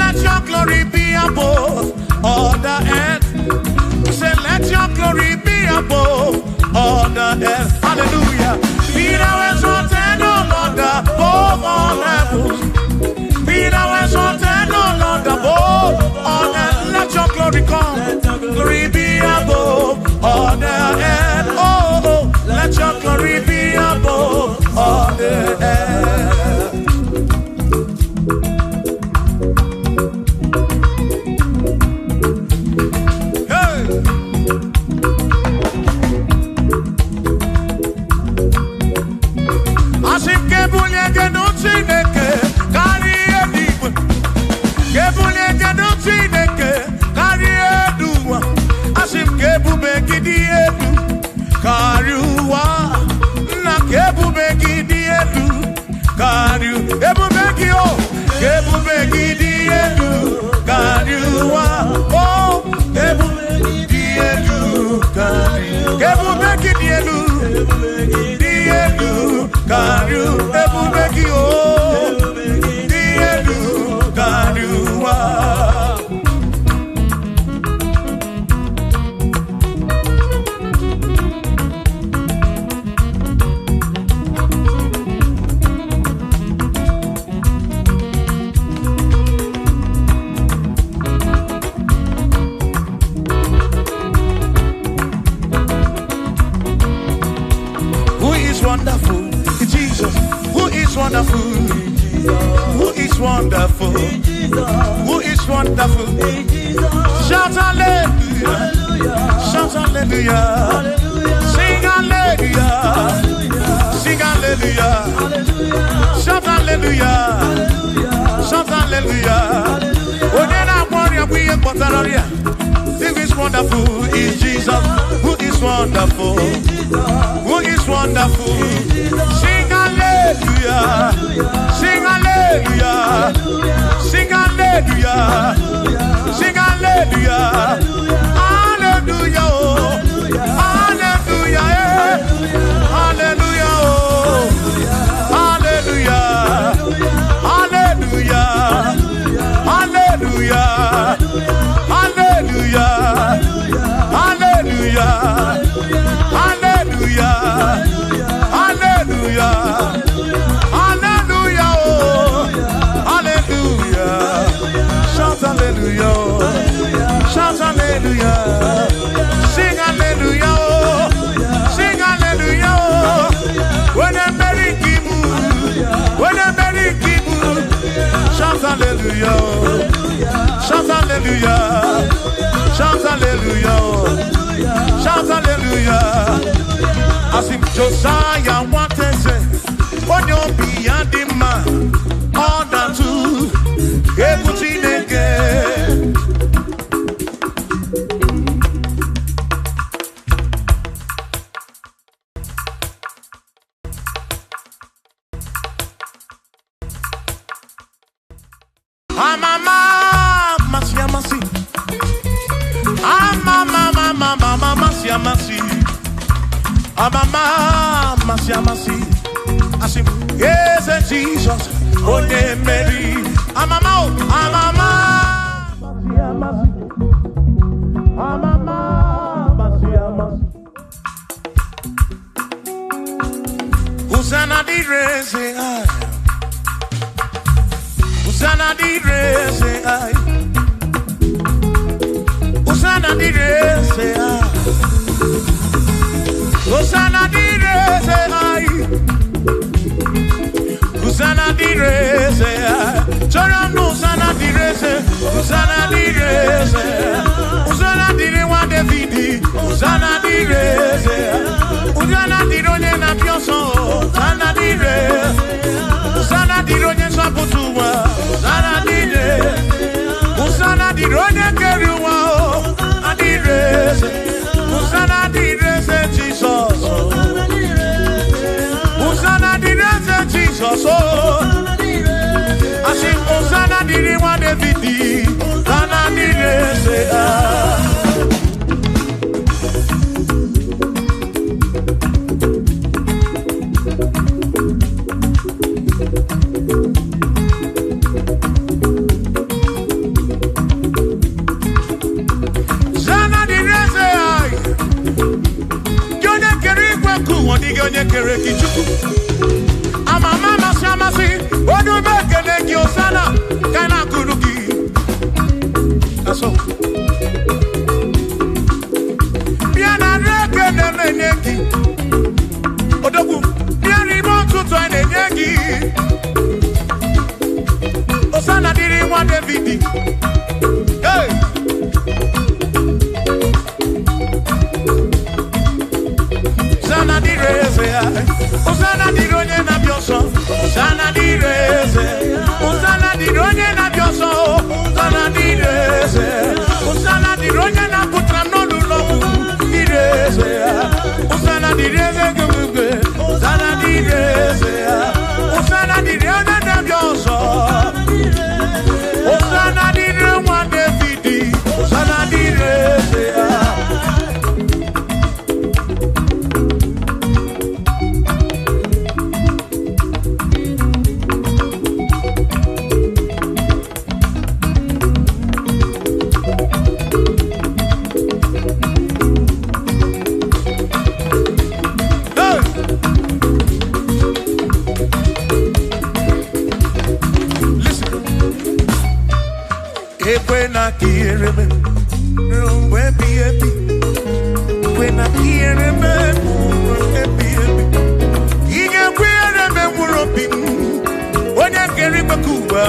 Let your glory be above all the earth. Say, let your glory be above all the earth. Hallelujah. Be thou exalted, O Lord, above all heavens. Be thou exalted, O Lord, above all earth. Let your glory come. Glory be above all the earth. Oh, oh, let your glory be above all the earth. Hey! Asị m ka ebulie gị nụ Chineke karịa eluigwe. Ka ebulie gị nụ Chineke karịa elu ụwa. Asị m ka ebube gị dị elu karịa ụwa. Nna, ka ebube gị dị elu karịa ebube gị o. Ka ebube gị dị elu karịa ụwa. O, ka ebube gị dị elu karịa. Ka ebube gị dị elu. Dị elu karịa ebube gị o, dị elu karịa ụwa. Who is wonderful? Jesus. Who is wonderful? Who is wonderful? Who is wonderful? Shout hallelujah. Shout hallelujah. Sing hallelujah. Sing hallelujah. Shout hallelujah. Shout hallelujah. Onye na-agwọ ọrịa bụ ihe kpọtara ọrịa. Who is wonderful is Jesus. Who is wonderful? Who is wonderful? Sing hallelujah. Sing hallelujah. Sing hallelujah. Sing hallelujah. Hallelujah. Oh. Hallelujah. Eh. Hallelujah. Oh. Hallelujah. Hallelujah. Hallelujah. Hallelujah. Hallelujah. Hallelujah. Hallelujah. Hallelujah. Oh. Hallelujah. Shout hallelujah. Shout hallelujah. Sing hallelujah. Oh. Sing hallelujah. Oh. When I'm very kibu. When I'm very kibu. Shout hallelujah. Shout hallelujah. Shout hallelujah. Shout hallelujah. Asị m Josiah nwateze, onye obi ya dị mma, ọ na-atụ egwu Chineke. Amama amasị amasị. Amama amama amasị amasị. Amama amasị amasị. Asị m eze Jizọs onye mmeri. Amama o, amama amasị amasị. Amama amasị amasị. Hosanna dịrị eze anyị. Hosanna dịrị eze anyị. Hosanna dịrị eze anyị. Hosanna dịrị eze anyị. Hosanna dịrị eze. Chọrọ m na Hosanna dịrị eze. Hosanna dịrị eze. Hosanna dịrị nwa David. Hosanna dịrị eze. Hosanna dịrị onye na-abịa ọsọ. Hosanna dịrị. Hosanna dịrị onye nzọpụta ụwa. Hosanna dịrị. Hosanna dịrị onye kere ụwa. Hosanna dịrị eze. Hosanna dịrị eze Jizọs. Hosanna dịrị eze Jizọs. Asị Hosanna dịrị nwa David. Hosanna dịrị eze. Hosanna dịrị eze. Gị onye kere igwe nke ụwa, dịghị onye kere gị Chukwu. Amama amasị amasị, onye ume ekele gị Hosanna, ka a na-akụrụ gị. Asọ. Bịa na nri ekele na-enye gị. Odogwu, bịa n'ime ụtụtụ a na-enye gị. Hosanna dịrị nwa David. Hey! Hosanna dịrị eze ya. Hosanna dịrị onye na-abịa ọsọ. Hosanna dịrị eze. Hosanna dịrị onye na-abịa ọsọ. Hosanna dịrị eze. Hosanna dịrị onye na-apụtara m n'ụlọ ọgwụ. Dịrị eze ya. Hosanna dịrị eze gị. Hosanna dịrị eze ya. Hosanna dịrị onye na-abịa ọsọ. Hosanna dịrị nwa David. Hosanna dịrị eze ya. Hey! Listen. Ekwena ka ihere mee ruo mgbe ebighị ebi. Ekwena ka ihere mee ruo mgbe ebighị ebi. Ị ga-ekwe ihere mee mkpụrụ obi m, onye kere igwe ka ụwa.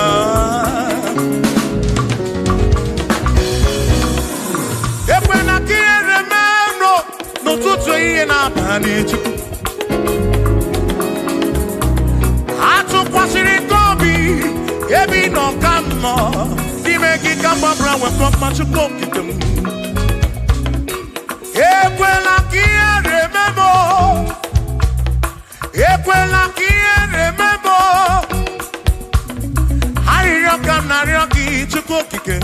Ekwena ka ihere mee m n'ụtụtụ ehihie na abalị Chukwu. Atụkwasịrị gị obi ebe ị nọ ka m nọ n'ime gị ka m gbabara nwekọ mma Chukwu okike m. Ekwela ka ihere mee m o. Ekwela ka ihere mee m o. Arịrịọ ka m na-arịọ gị Chukwu okike.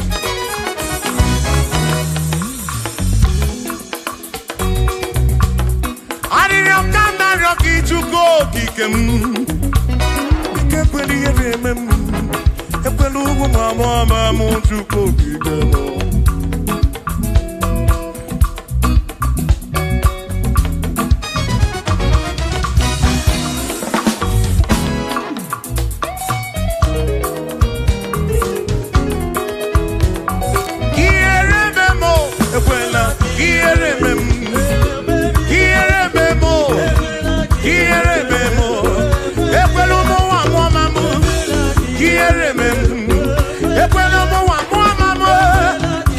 Arịrịọ ka m na-arịọ gị Chukwu okike m. Ike ekwela ihere eme m. Ekwela ugwu ma mụ ama m Chukwu okike m. Ihere eme m o, ekwela ihere eme m. Ihere eme m o, ihere eme m o. Ekwela ụmụ nwa mụọ ma m. Ihere eme m. Ekwela ụmụ nwa mụọ ma m.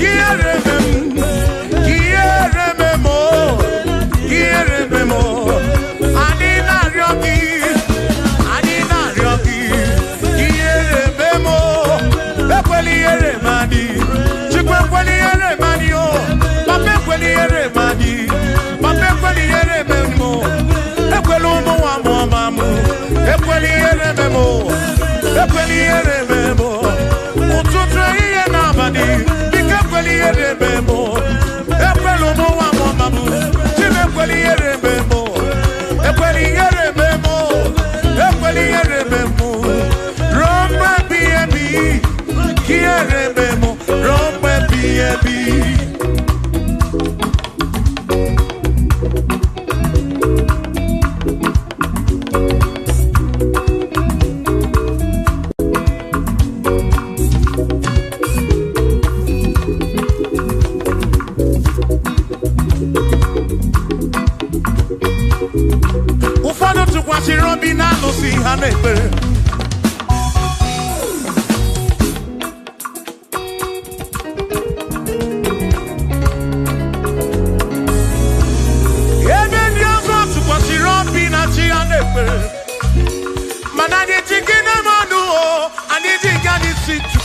Ihere eme m. Ihere eme m o. Ihere eme m o. Anyị na-arịọ gị. Anyị na-arịọ gị. Ihere eme m o. Ekwela ihere eme anyị. Chukwu ekwela ihere eme anyị o. Papa ekwela ihere eme anyị. Papa ekwela ihere eme m o. Ekwela ụmụ nwa mụọ ma m. Ekwela ihere eme m o. Ekwela ihere eme m o. Ụtụtụ ehihie na abalị, biko ekwela ihere eme m o. Ekwela ụmụ nwa mụọ ma m. Chim ekwela ihere eme m o. Ekwela ihere eme m o. Ekwela ihere eme m o. Ruo mgbe ebighị ebi, ka ihere eme m o. Ruo mgbe ebighị ebi. Ụfọdụ tụkwasịrị obi na alụsị ha na-ekpere.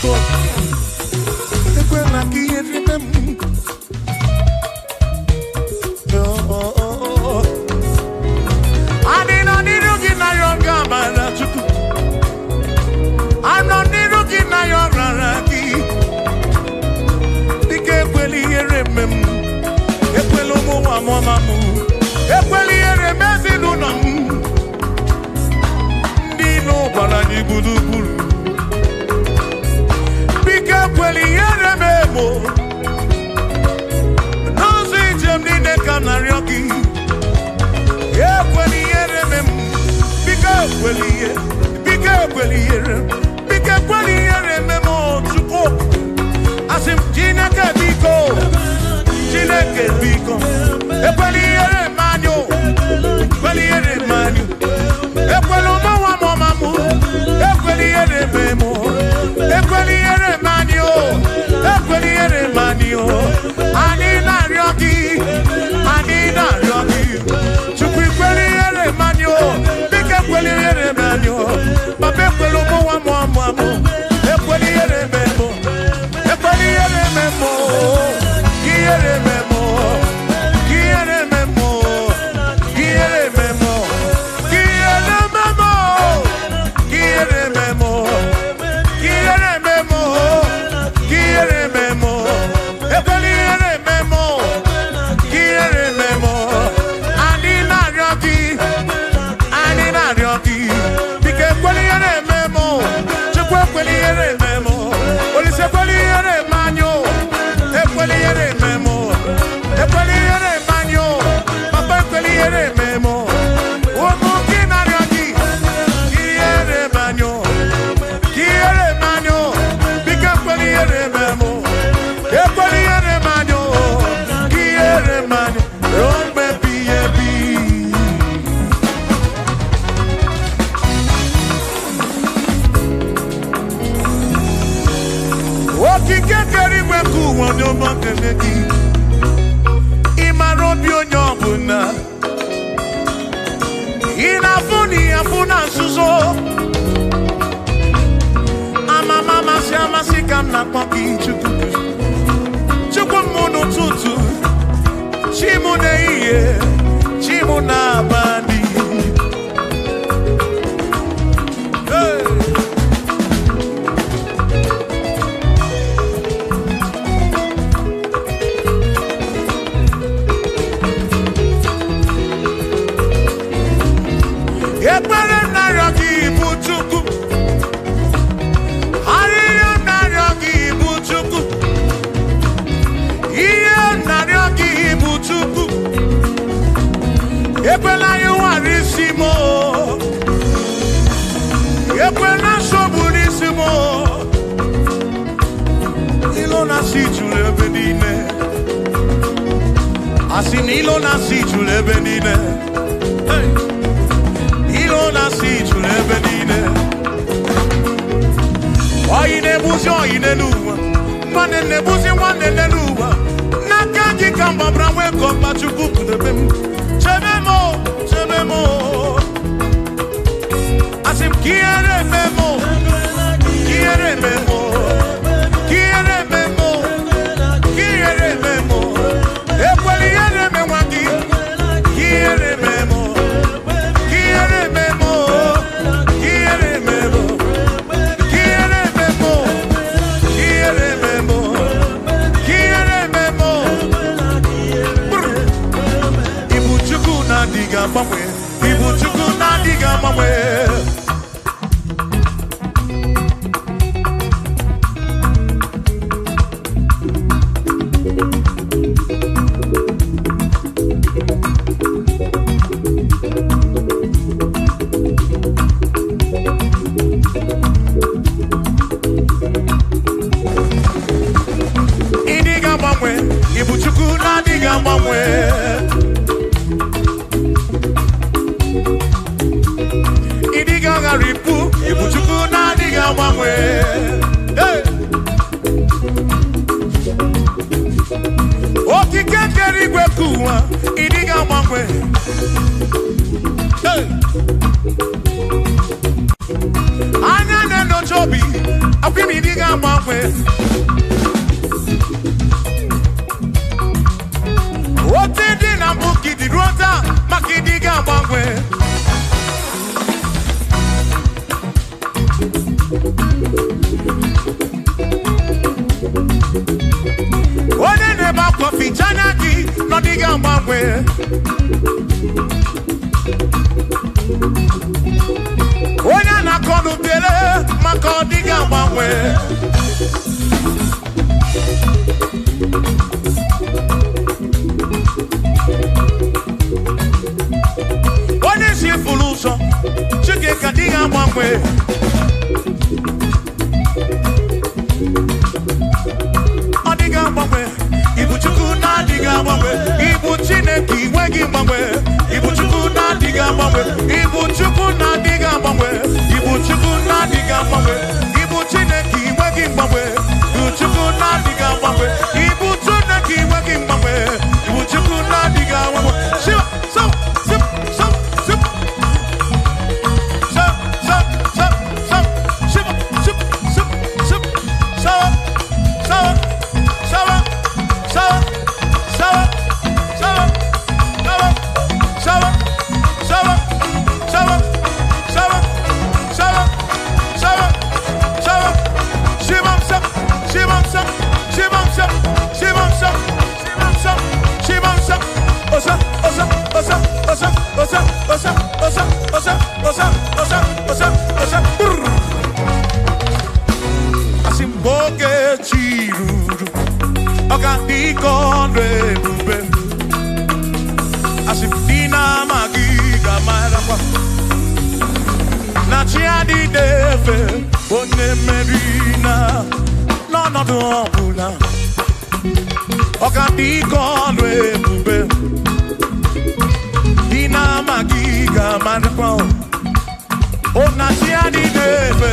Chukwu, ekwela ka ihere mee m. Anyị nọ n'iru gị na ya oge amara Chukwu. Anọ n'iru gị na ya ọrara gị. Dịka ekwela ihere eme m, ekwela ụmụ nwa mụọma m, ekwela ihere eme ezinụlọ m. Ndị ilo gbara anyị gburugburu. Biko ekwela ihere m emo. N'ụzọ ije m niile ka m na-arịọ gị. Ekwela ihere m, biko ekwela ihe, biko ekwela ihere, biko ekwela ihere eme m, Chukwu. Asị m Chineke biko, Chineke biko, ekwela ihere m anyụ, ekwela ihere m anyụ, ekwela ụmụ nwa m ọma m, ekwela ihere m emo, ekwela ihere m anyụ, ekwela ihere m anyụ. Anyị na-arịọ gị, anyị na-arịọ gị, Chukwu ekwela ihere m anyụ, biko ekwela ihere m anyụ, papa ekwela ụmụ nwa m ọma m, ekwela ihere m emo, ekwela ihere m emo, ihere m emo, ihere m emo, ihere m emo, ihere m emo, ihere m emo, ihere m emo, ihere m emo, ekwela ihere m emo, ihere m emo. Anyị na-arịọ gị, anyị na-arịọ gị, biko ekwela ihere m emo, Chukwu ekwela ihere m emo, Olise ekwela ihere m anyụ, ekwela ihere m emo, ekwela ihere m anyụ, papa ekwela ihere m emo. Ụmụ gị na-arịọ gị, ihere m anyụ, ihere m anyụ, biko ekwela ihere m emo, ekwela ihere m anyụ, ihere m anyụ, ruo mgbe ebighị ebi. Okike kere igwe ka ụwa onye ọma kele gị. Ị mara obi onye ọbụla. Ị na-afụ na ị afụ na nzuzo. Amama amasị amasị ka m na-akpọ gị Chukwu. Chukwu m n'ụtụtụ, chi m n'ehihie, chi m n'abalị. Hey! Ekpere narịọ gị bụ Chukwu, arịrịọ narịọ gị bụ Chukwu, ihe narịọ gị bụ Chukwu. Ekwela ịwara isi m o, ekwela nsogbu n'isi m o. Ilo na-asị juru ebe niile, asị na ilo na-asị juru ebe niile. Hey! Ilo na-asị juru ebe niile. Oyi na-egbuzi oyi n'elu ụwa, nwanne na-egbuzi nwanne n'elu ụwa. N'aka gị ka m gbabara nwee ka ọkpa Chukwu kpụdebe m. Chebe m o, chebe m o. Asị m ka ihere eme m o, ka ihere eme m o, ka ihere eme m o, ka ihere eme m o. Ekwela ihere eme nwa gị, ka ihere eme m o, ka ihere eme m o, ka ihere eme m o. Ihere eme m o, ihere eme m o, ihere eme m o. Brr. Ibu Chukwu na-adịghị agbanwe, Ibu Chukwu na-adịghị agbanwe. Ịdịghị agbanwe, Ibu Chukwu na-adịghị agbanwe. Ịdịghị aghara ibu, Ibu Chukwu na-adịghị agbanwe. Hey! Okike kere igwe ka ụwa, ịdịghị agbanwe. Hey! Anya na-enyocha obi, akwa m ịdị ga-agbanwe. Otu dị na mbụ ka ịdị ruo taa, maka ịdị ga-agbanwe. Onye na-ebe akwa ficha anya gị na ọ dịghị agbanwe. Onye na-akọ n'ubere maka ọ dịghị agbanwe. Onye si furu ụzọ, Chineke adịghị agbanwe. Ọ dịghị agbanwe. Ibu Chukwu na-adịghị agbanwe. Ibu Chineke inwe gị mgbanwe. Ibu Chukwu na-adịghị agbanwe. Ibu Chukwu na-adịghị agbanwe. Ibu Chukwu na-adịghị agbanwe. Ibu Chineke inwe gị mgbanwe. Ibu Chukwu na-adịghị agbanwe. Ibu Chineke inwe gị mgbanwe. Ibu Chukwu na-adịghị agbanwe. Shiva, so, sip, so, sip. So, so, so, so. Shiva, sip, sip, sip. So, so, so, so, so, so, so, so, so, so, so, so, so, Shivam sap, Shivam sap, Shivam sap, Shivam sap, Shivam sap, Shivam sap, Osa, osa, osa, osa, osa, osa, osa, osa, osa, osa, osa, osa. Brrr. Asị m oge chi ruru, ọ ga-adị ka ọnụ ebube. Asị m ndị na-amaghị ga-amarakwa na chi adịghị efe onye mmeri na n'ọnọdụ ọbụla. Ọ ga-adị ka ọnụ ebube. Ndị na-amaghị ga-amarakwa o na chi adịghị efe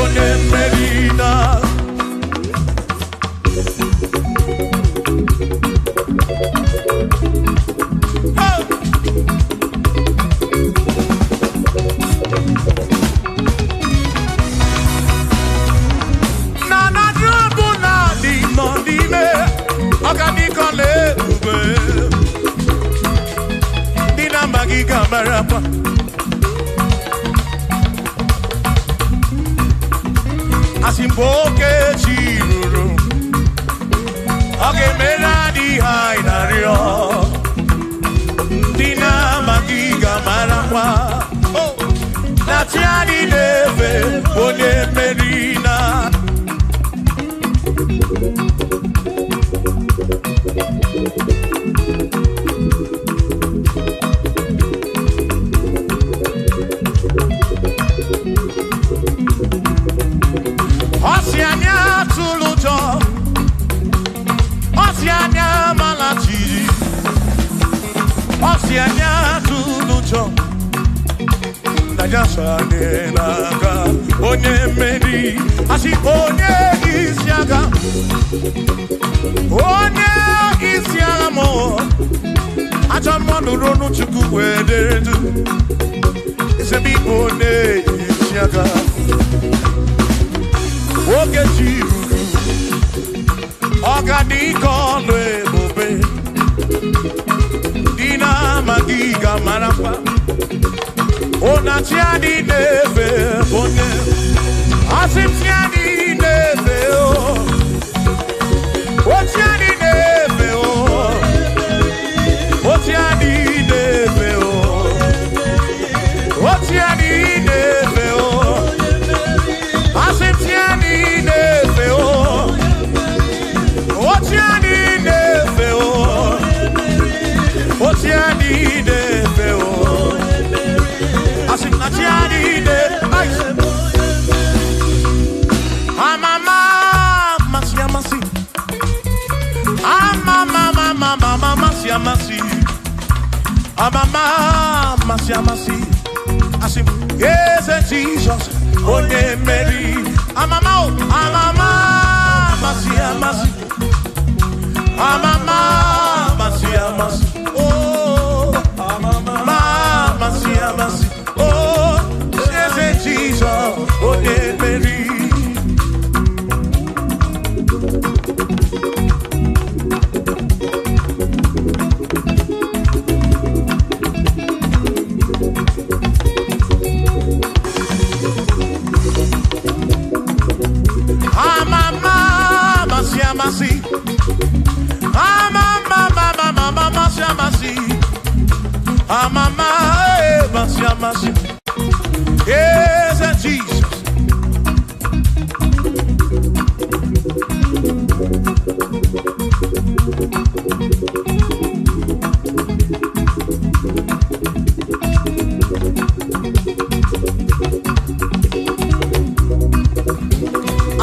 onye mmeri na. Hey! Na na drọbụ na dị nọ n'ime ọgadịkọla ebube. Ndị na-amaghị ga-amarakwa. Asị mgbe oke chi ruru, ọ ga-emere adịghị anyị na-arịọ. Ndị na-amaghị ga-amarakwa na chi anyị na-efe onye mmeri na. Ọ sị anyị atụla ụjọ, ọ sị anyị amala jijiji, ọ sị anyị atụla ụjọ. Na ya so anyị n'aka onye mmeri, asị onye isi agha, onye isi agha mụ, ajọ mmụọ nụrụ ọnụ Chukwu wee dere du. Eze m ịbụ onye isi agha. Oge chi ruru, ọ ga-adị ka ọlụ ebube. Ndị na-amaghị ga-amarakwa ụna chi adị na-efe onye. Asị m chi adị na-efe o, o chi adị na-efe o, o chi adị na-efe o, o chi adị na-efe o. Asị m chi adị na-efe o, o chi adị na-efe o, o chi adị na-efe o. Asị m na chi adị na-efe. Amama amasị amasị, amama amama amasị amasị, amama amasị amasị. Asị m eze Jizọs onye mmeri. Amama o, amama amasị amasị, amama amasị amasị, oh amama amasị amasị, oh eze Jizọs onye mmeri. amasị. Eze Jizọs.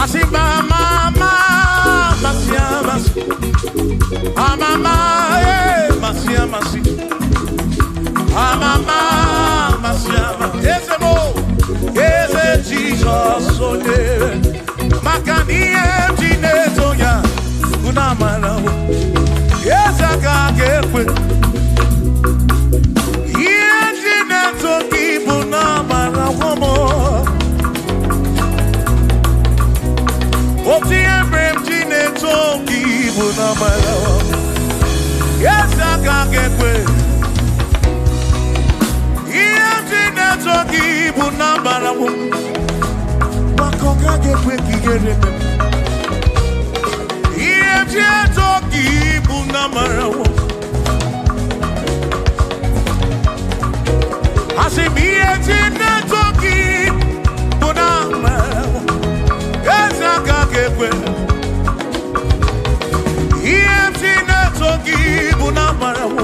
Asị ma ma amasị amasị. Amama amasị amasị. Amama amasị amasị. Eze mo, eze Jizọs onye. Maka na ihe m ji na-eto ya bụ na amara m. Eze aka ga-ekwe. Ihe m ji na-eto gị bụ na amara m. Otu ihe mere m ji na-eto gị bụ na amara m. Eze aka ga-ekwe. Ihe m ji na-eto gị bụ na amara m. Maka ọ gaghị ekwe ka ihere mee m. Ihe m ji eto gị bụ na amara m. Asị m ihe m ji na-eto gị bụ na amara m. Eze aka ga-ekwe. Ihe m ji na-eto gị bụ na amara m.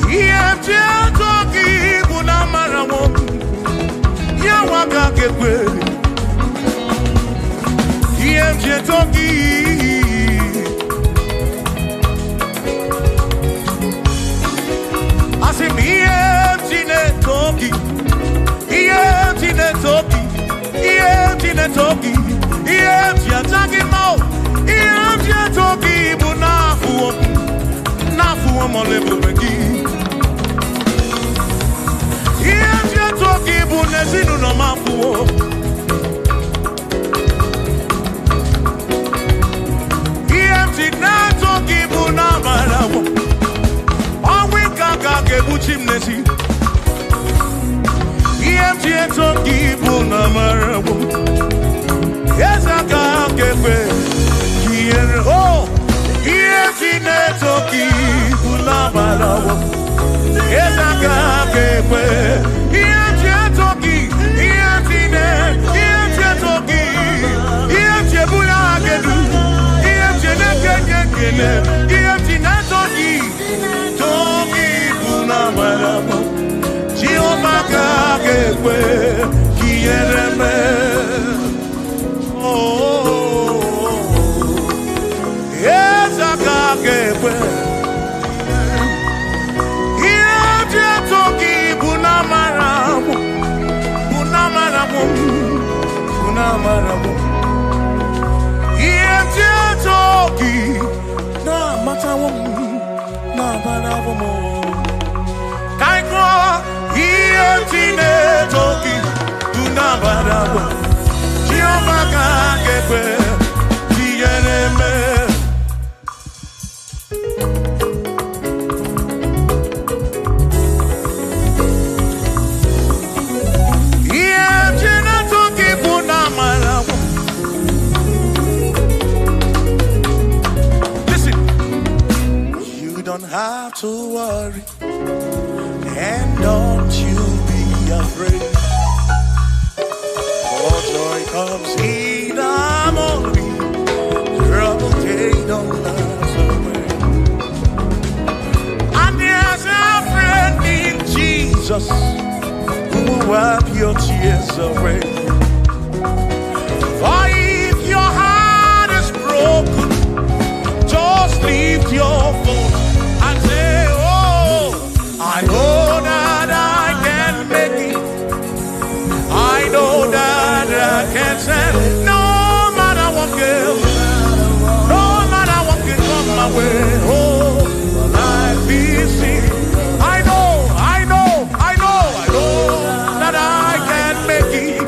Ihe m ji eto gị bụ na amara m. Ya nwa aka ga-ekwe. Ihe m ji eto gị. Asị m ihe m ji na-eto gị. Ihe m ji na-eto gị. Ihe m ji na-eto gị. Ihe m ji aja gị mma o. Ihe m ji eto gị bụ n'afụwo m. N'afụwo m ọla ebube gị. Ihe m ji eto gị bụ n'ezinụlọ m afụwo. Ihe m ji na-eto gị bụ n'amara m. Ọnwụ ike aka ga-egbuchi m n'ezi. Ihe m ji eto gị bụ n'amara m. Eze aka ga-ekwe ka ihere o. Ihe m ji na-eto gị bụ n'amara m. Eze aka ga-ekwe. Ihe m ji eto gị, ihe m ji na- ihe m ji eto gị, ihe m ji ebuli aha gị elu, ihe m ji na-ekenye ekele, ihe m ji na-eto gị, too gị bụ n'amara m. Jehova ka ga-ekwe ka ihere mee. Oh, eze aka ga-ekwe. Ihe m ji eto gị bụ n'amara m, bụ n'amara m, bụ n'amara m. Ihe m ji eto gị na-amatawo m, na-amarawo m. Ka anyị gụọ, ihe m ji na-eto gị bụ n'amara m. Jehova ka ga-ekwe ka ihere mee. Ihe m ji na-eto gị bụ n'amara m. Listen, you don't have to worry, and don't you be afraid. For joy comes in the morning, trouble they don't last away. And there's a friend in Jesus who will wipe your tears away. For if your heart is broken, just lift your voice and say, oh, I know that I can make it. I know that I can stand. No matter what girl, no matter what can come my way. Oh, life is easy. I know, I know, I know, I know that I can make it.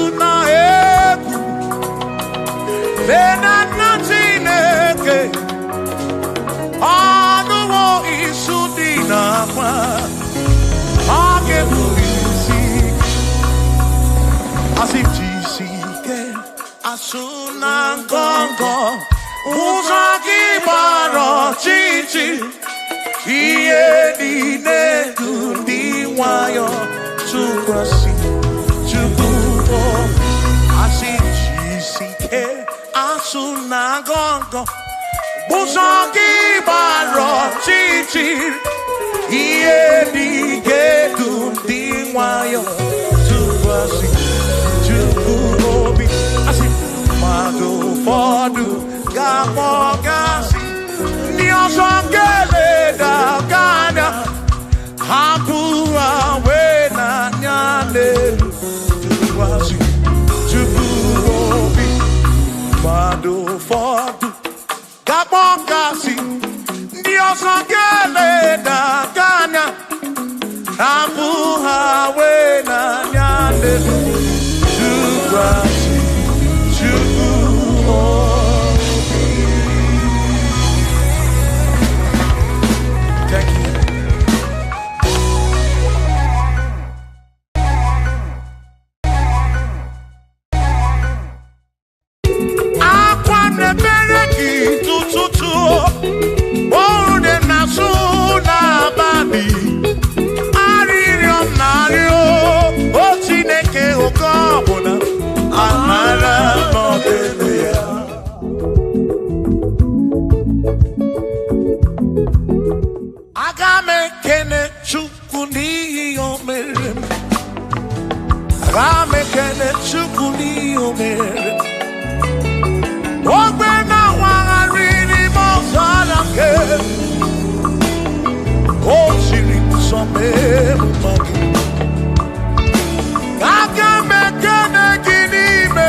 Atụna egwu, lee na nna Chineke, ọnụwo isu dị n'akwa, ọ ga-ebu isi. Asị jisi ike, asụ na ngọngọ, ụzọ gị gbara ọchịchị, ihe niile dị ndị nwayọ tụkwasị Chukwu obi. Asị jisi ike, asụ na ngọngọ, ụzọ gị gbara ọchịchị, ihe niile dị ndị nwayọ tụkwasị Chukwu obi. Asị mmadụ ụfọdụ ga-akpọ gasị, ndị ọzọ ga-eleda gị anya, hapụ ha wee n'anya n'elu tụkwasị Chukwu obi. Mmadụ ụfọdụ ga-akpọ gasị, ndị ọzọ ga-eleda gị anya, hapụ ha wee n'anya n'elu tụkwasị Chukwu obi. Thank you. Akwa na-emere gị tụtụtụ, ọrụ dị na-asụ n'abalị, arịrịọ m na-arịọ, o Chineke oke ọbụla, amara n'ọdịbe ya. Aga m ekene Chukwu n'ihi o mere m. Aga m ekene Chukwu n'ihi o mere m. Ogbe na-awagharị n'ime ọzara nke o siri nsọ mee mma gị. Aga m ekene gị n'ime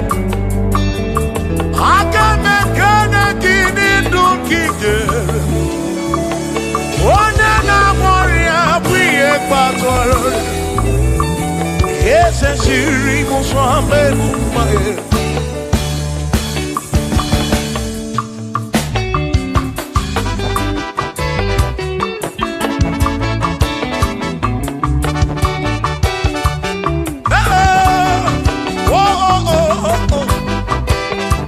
m. Aga m ekene gị n'ndụ nke i nyere m. Onye na-agwọ ọrịa bụ ihe kpatara ọrịa. Eze siri nsọ mee mma gị. Oh, oh, oh, oh, oh.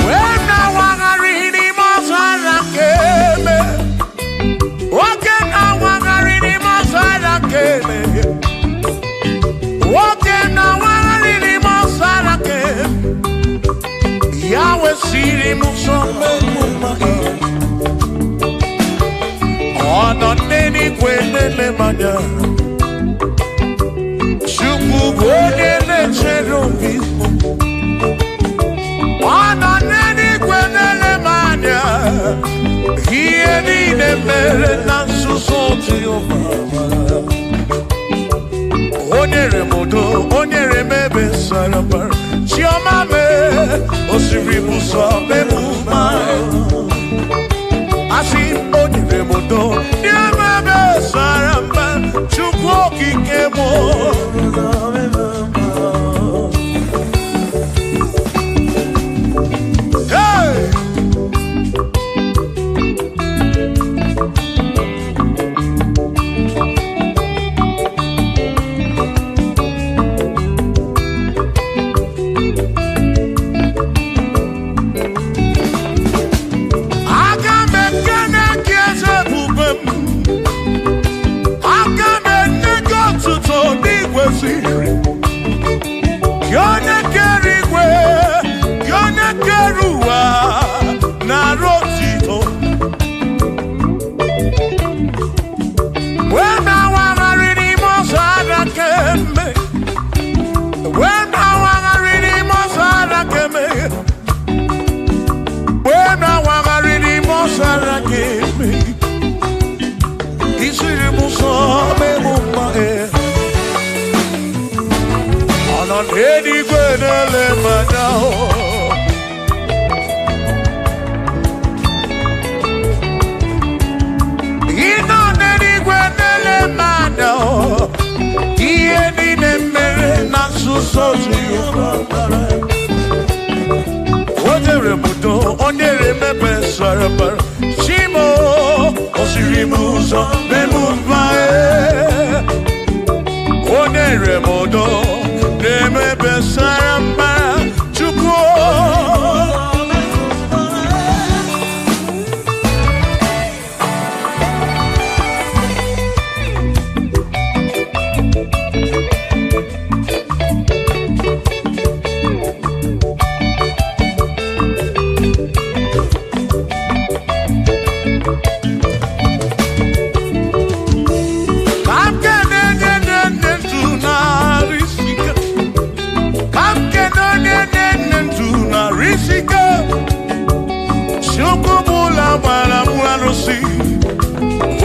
Wee na-awagharị n'ime ọzara nke eme. Nwoke na-awagharị n'ime ọzara nke eme. Nwoke na-awagharị n'ime ọzara nke eme. Ya wesịrị m nsọ mmemme gị. Ọ nọ n'eluigwe na-ele m anya. Chukwu bụ onye na-echere obi m. Ọ nọ n'eluigwe na-ele m anya. Ihe niile mere na nzuzo Jehova. O nyere m udo, o nyere m ebe sara mbara. Chiọma mee, o siri m ụzọ mee m mma. Asị m, o nyere m udo, nye m ebe sara mbara. Chukwu okike m. Hey! Aga m ekene gị eze ebube m. n'eluigwe na-ele m anya. Ị nọ n'eluigwe na-ele m anya. Ihe niile mere na nzuzo Jehova mara. O nyere m udo, o nyere m ebe sara mbara. Chimo, o siri m ụzọ mee m mma. O nyere m udo, na-eme ebe sara mbara. Chukwu.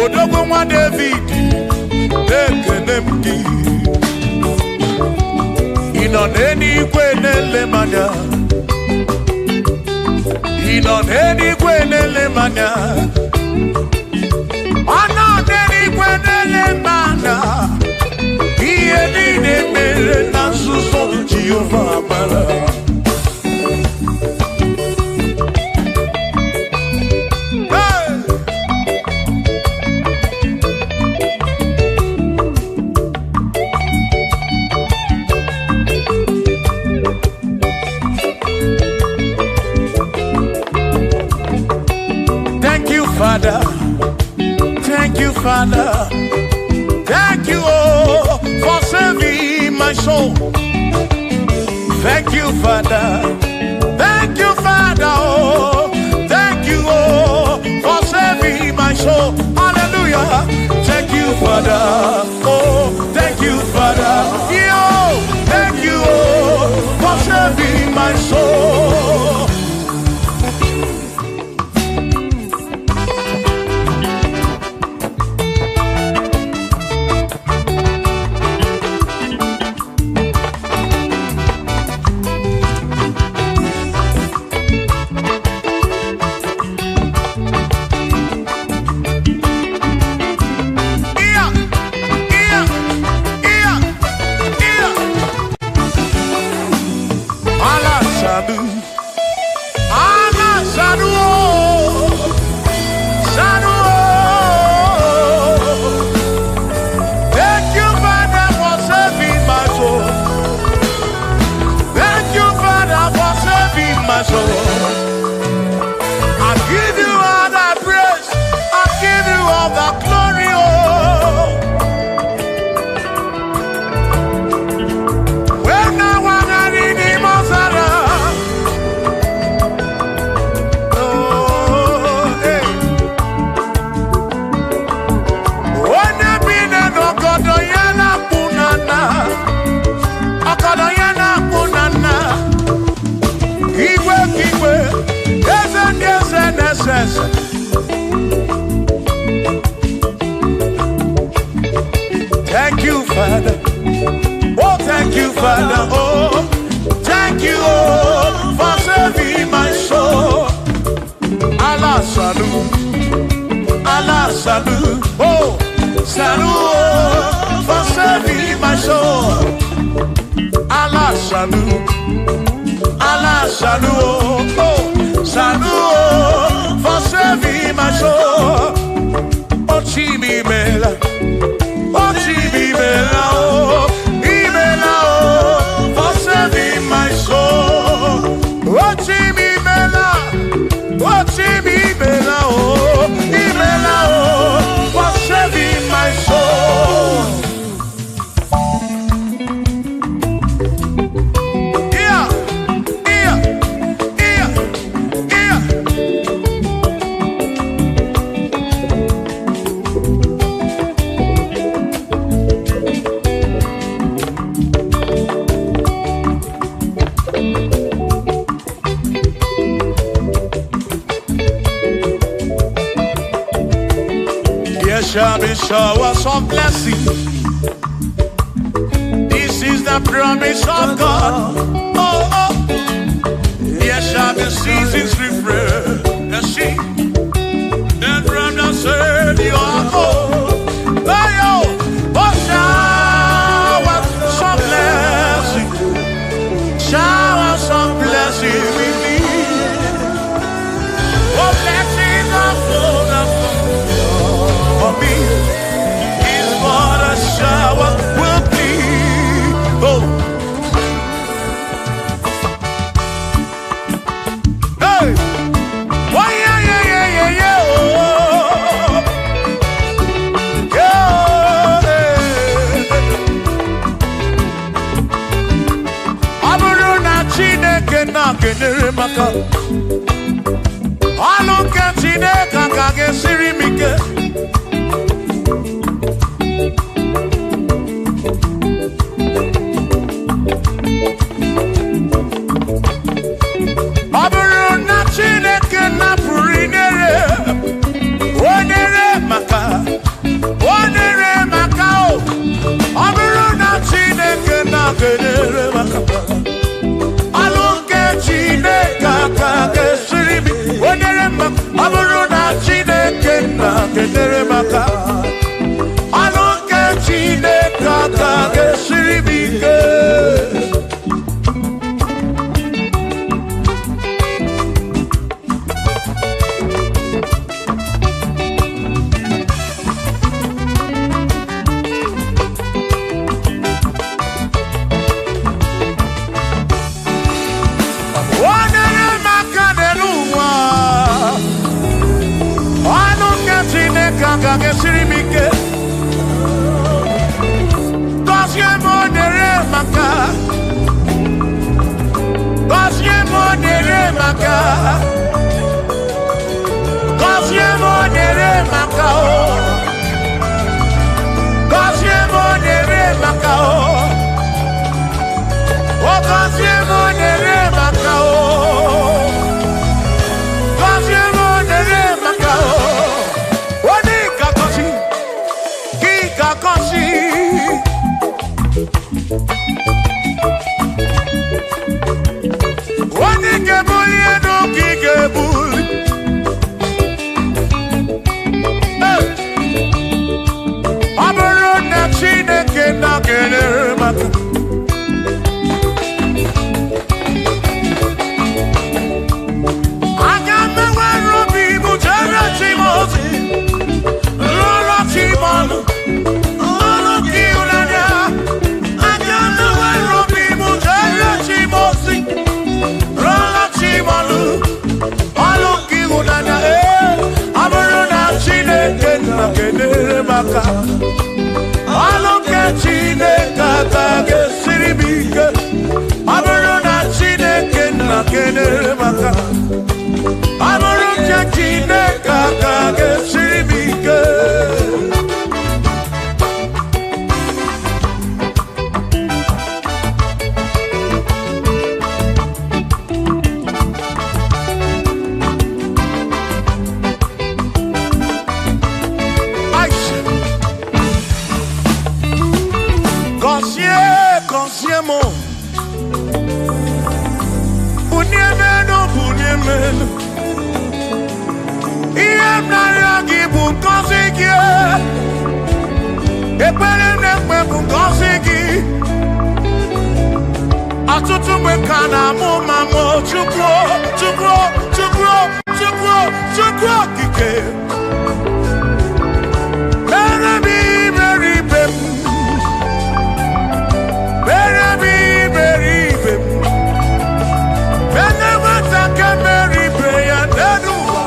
Odogwu nwa David, ekele m gị. Ị nọ n'eluigwe na-ele m anya. Ị nọ n'eluigwe na-ele m anya. Ọ nọ n'eluigwe na-ele m anya. Ihe niile mere na nzuzo Jehova mara. Thank you, Father. Thank you, Father. Thank you, oh, for saving my soul. Thank you, Father. Thank you, Father. Oh, thank you, oh, for saving my soul. Hallelujah. Thank you, Father. Oh, thank you, Father. Yo, thank you, oh, for saving my soul. Thank you, Father. Oh, thank you, Father. Oh, thank you, oh, for saving my soul. Allah salu, Allah salu, oh, salu, oh, for saving my soul. Allah salu, Allah salu, oh, salu, oh, for saving my soul. Oh, chimi mela. Oh, imela, oh, imela, oh, for saving my soul. Oh, imela, oh, imela, oh, imela, oh, for saving my soul. Yeah, yeah, yeah, yeah. There shall be showers of blessing. This is the the promise of God. Oh, oh, there shall be seasons refreshed. And she, then from the Savior, oh, oh, oh, shower some blessing, shower some blessing with me. Oh, blessings are full of for me. Is what a shower will be. Oh, hey, why, yeah, yeah, yeah, yeah, yeah, oh, yeah, ọ bụrụ na Chineke na-kenyere maka ọnụ nke Chineke ka ga-esiri m ike. Ọ bụrụ na Chineke napụrụ inyere, o nyere maka, o nyere maka o. Ọ bụrụ na Chineke na-kenyere maka ọlụ nke Chineke aka ga-esiri m, o nyere maka. Ọ bụrụ na Chineke na-kenyere maka ọlụ nke Chineke aka ga-esiri m ike. Onye maka n'elu ụwa, ọnụ nke Chineke agaghị esiri m ike. Gọzie m onyere maka, gọzie m onyere maka, gọzie m onyere maka o, gọzie m onyere maka o, o gọzie m onyere maka o. Gọzie m onyere maka o. Onye ga-agọzi, gị ga-agọzi. Onye ga-ebuli elu ka ị ga-ebuli. Hey! Ọ bụrụ na Chineke na-enyere maka aga m enwere obi m jere chi m ozi, lụrụ chi m ọlụ, ọlụ gị ịhụnanya. Aga m enwere obi m jere chi m ozi, lụrụ chi m ọlụ, ọlụ gị ịhụnanya. Ee, ọ bụrụ na Chineke na-enyere m aka, ọlụ nke Chineke aka ga-esiri m ike. Ọ bụrụ na Chineke na-enyere m aka, ọ bụrụ nke Chineke aka ga-esiri m ike. Aisha. Gọzie, gọzie m, bunie m elu, bunie m elu. Ihe m na-arịọ gị bụ ngọzi gị. Ekpere m na-ekpe bụ ngọzi gị. Ọtụtụ mgbe ka na-amụ ma mụ Chukwu, Chukwu, Chukwu, Chukwu, Chukwu okike. Mere m iberibe m, mere m iberibe m. Mere nwata ka mere ibe ya n'elu ụwa,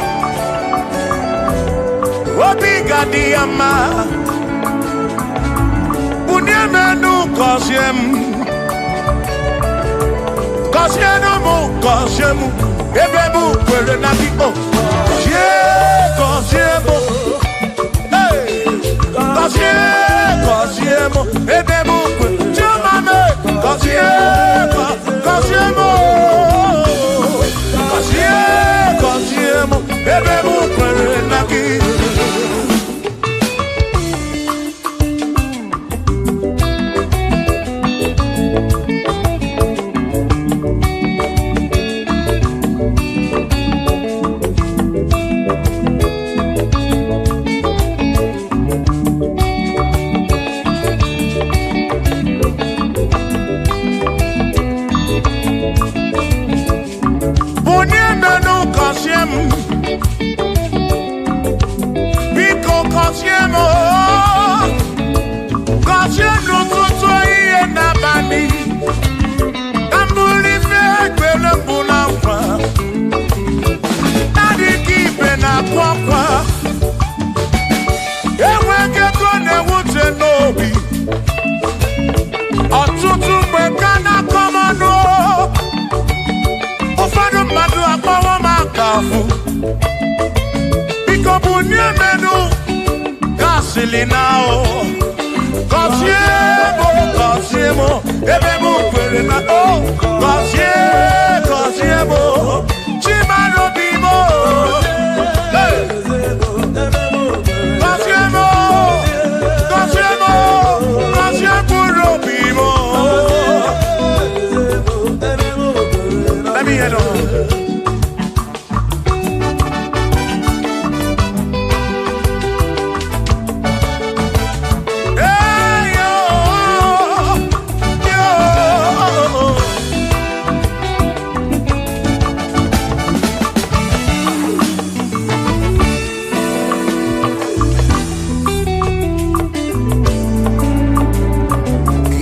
obi ga-adị ya mma. Bunie m elu, gọzie m, gọzienụ m, gọzie m, ebe m kwere na gị o. Gọzie, gọzie m, hey! Gọzie, gọzie m, ebe m kwere. Chioma m, gọzie, gọzie m, gọzie, gọzie m, ebe m kwere na gị. obi. Ọtụtụ mgbe ka na-akọ m ọnụ, ụfọdụ mmadụ akpọwo m aka afụ. Biko bunie menu gasịlị na o. Gọzie m, gọzie m, ebe m kwere na o. Gọzie, gọzie m, Chimara obi m. Hey! Gọzie m, gọzie m, gọzie mkpụrụ obi m. Let me hear them. Hey, yo, yo.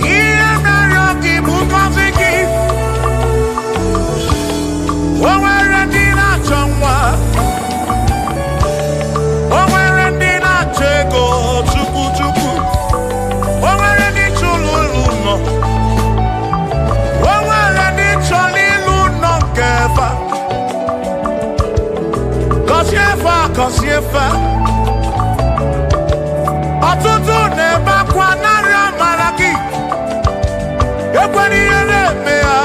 Ihe mere gị bụ ngọzi gị. O nwere ndị na-achọ nwa. O nwere ndị na-achọ ego chukwu chukwu. O nwere ndị chụrụ ụlọ nọ. O nwere ndị chọrọ ịlụ nọ nke fa. Gọzie fa, gọzie fa. Ọtụtụ na-ebe akwa narị amara gị. Ekwela ihe na-eme ya.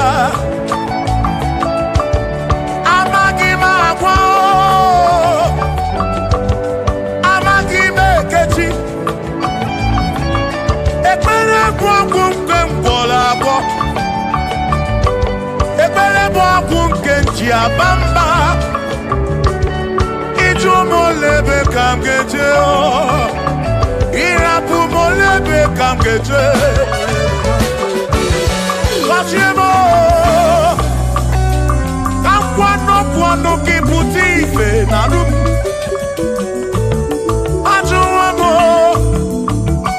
Amaghị m agwa o. Amaghị m ekechi. Ekpere bụ ọgwụ nke m gwọrọ agwọ. Ekpere bụ ọgwụ nke m ji aba mba. Ịjụ m ole ebe ka m ga-eje o. Ịrapụ m ole ebe ka m ga-eje. Gọzie m o. Ka m kwuo n'okwu ọnụ gị pụta ife na arụ m. Ajụwo m o,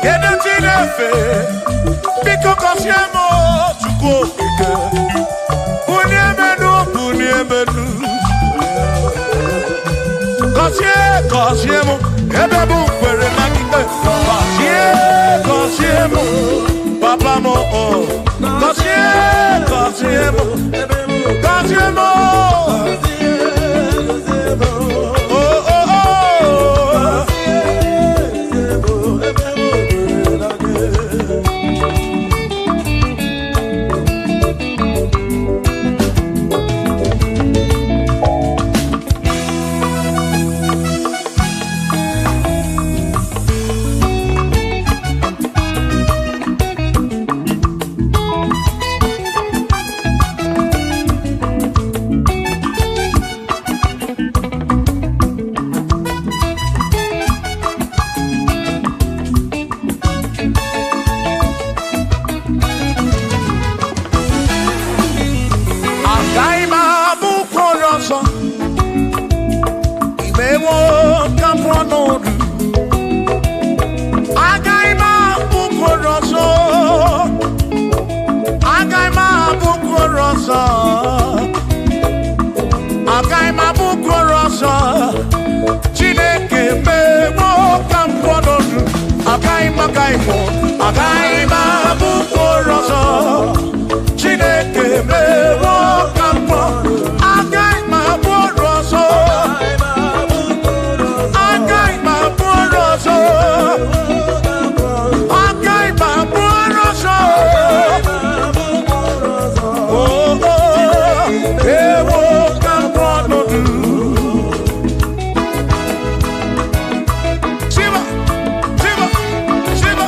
kedu chi na-efe? Biko gọzie m o, Chukwu okike. Bunie m enu, bunie m enu. Gọzie, gọzie m, ebe m kwere na gị. Gọzie, gọzie m, papa m o. Gọzie, gọzie m, gọzie m o. Oh, oh, oh. Agaghị m abụ ụkwụ ọzọ. Imewo ka m pụọ n'ọdụ. Agaghị m abụ ụkwụ ọzọ. Agaghị m abụ ụkwụ ọzọ. Agaghị m abụ ụkwụ ọzọ. Chineke mewo ka m pụọ n'ọdụ. Agaghị m, agaghị m, agaghị m abụ ụkwụ ọzọ. Chineke mewo ka m pụọ. Agaghị m abụ ọrụ ọzọ. Agaghị m abụ ọrụ ọzọ. Agaghị m abụ ọrụ ọzọ. Oh, oh, ewo ka m pụọ n'ọdụ. Shiva, Shiva, Shiva.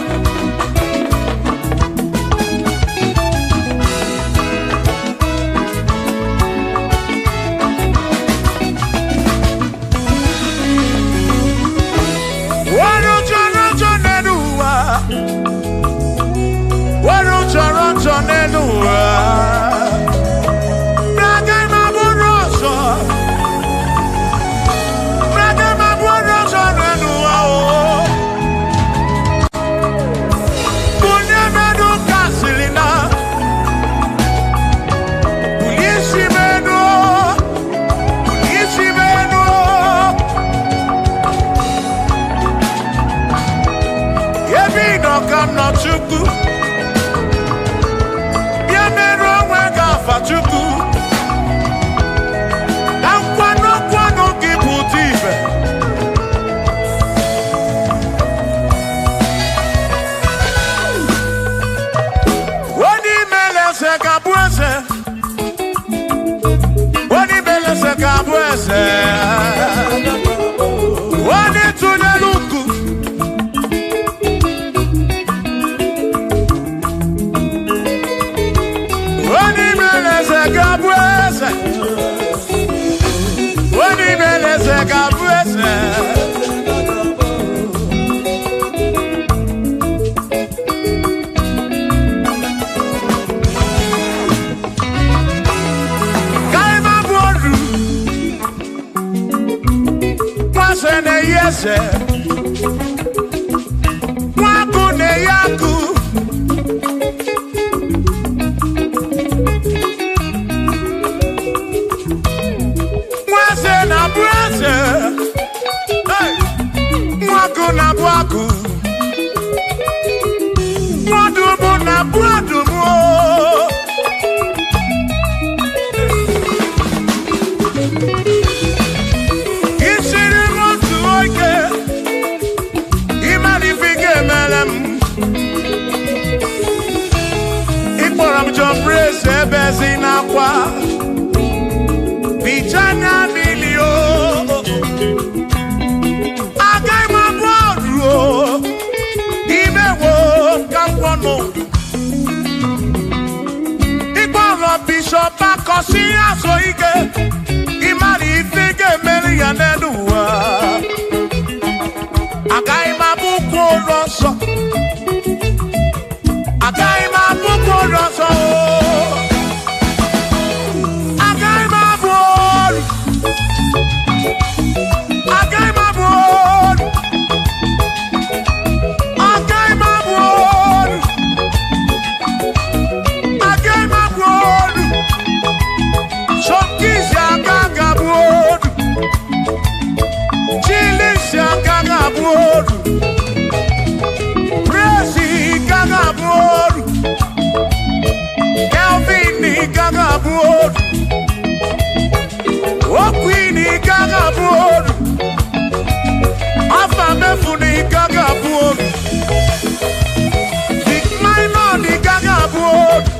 nọ ka m nọ Chukwu. Bịa merụ onwe gị afa Chukwu. Ka nkwado nkwado gị pụta ibe. Onye imele eze ga-abụ eze. Onye imele eze ga-abụ eze. Onye tụnyere uku. Onye imele eze ga-abụ eze. Onye imele eze ga-abụ eze. Ka ị ma bụ oru. Nwaze na-eyi eze. Nwakụ na-eyi akụ. Nwaze na-abụ eze. Hey! Nwakụ na-abụ akụ. Nwadụmụ na-abụ adụmụ. Isiri m otu oge, ịmara ife ị ga-emere m. Ị kpọrọ m John Praise ebe si n'akwa. Bicha anya mmiri o. Agaghị m abụ ọrụ o. Imewo ka m kwọ n'udu. Ịkpọrọ Bishọp Akọsị azụ ike. Ịmara ife ị ga-emere ya n'elu ụwa. Agaghị m abụ ụkwụ ụlọ nsọ. Agaghị m abụ ụkwụ ụlọ nsọ o. Agaghị m abụ ọrụ. Agaghị m abụ ọrụ. Agaghị m abụ ọrụ. Agaghị m abụ ọrụ. Sọmkisi agaghị abụ ọrụ. Chilisi agaghị abụ ọrụ. Praise gaghị abụ ọrụ. Kelvin gaghị abụ ọrụ. Okwini gaghị abụ ọrụ. Afa mefuni gaghị abụ ọrụ. Vic Minor gaghị abụ ọrụ.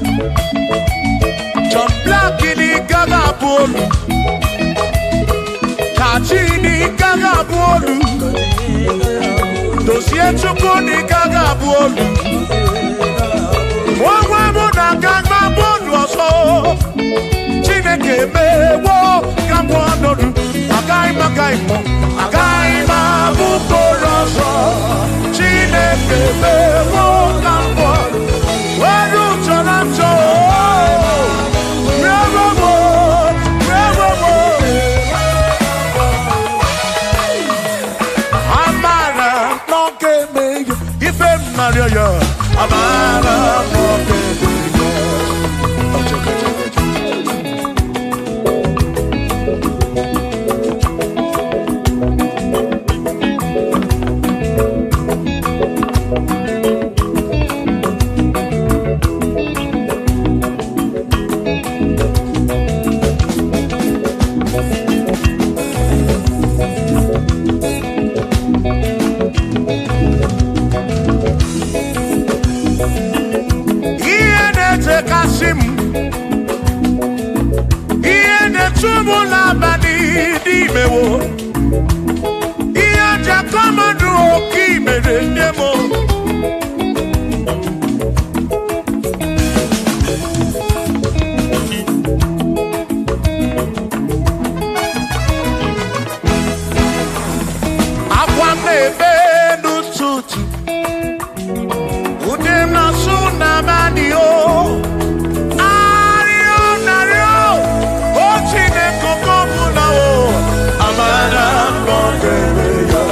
John Black gaghị abụ ọrụ. Kachi gaghị abụ ọrụ. Dozie Chukwu gaghị abụ ọrụ. Onwe mụ na agaghị abụ ọrụ ọzọ. Chineke emewo ka m ọnọdụ. Agaghị m agaghị m agaghị m abụ mkpụrụ ọzọ. Chineke emewo ka m ọnọdụ. Were chọrọ m chọọ. Rewo m, rewo m. Amara n'oge eme ya, ife m narịọ ya. Amara n'oge eme ya. Ọchọkọ, ọchọkọ, ọchọkọ. Ihe na-echekasị m, ihe na-echu m n'abalị n'imewo, ihe ji akọmọdụ oke imere nne m. Akwa m na-ebe n'ụtụtụ, ude m na-asụ n'abalị o. Arịọ narịọ, o Chineke oke ọbụla o, amara m ọ ga-eme ya.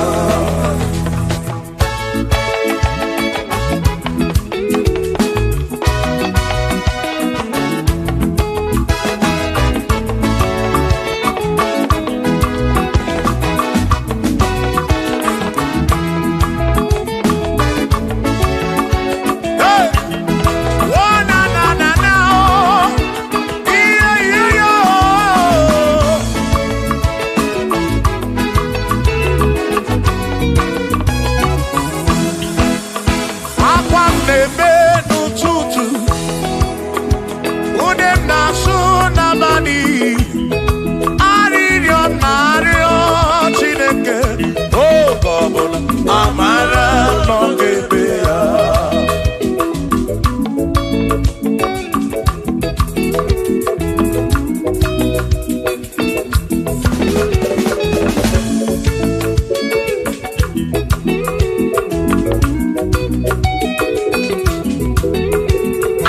na-eme n'ụtụtụ, ude m na-asụ n'abalị, arịrịọ m na-arịọ Chineke oge ọbụla amara nọ ga-ebe ya.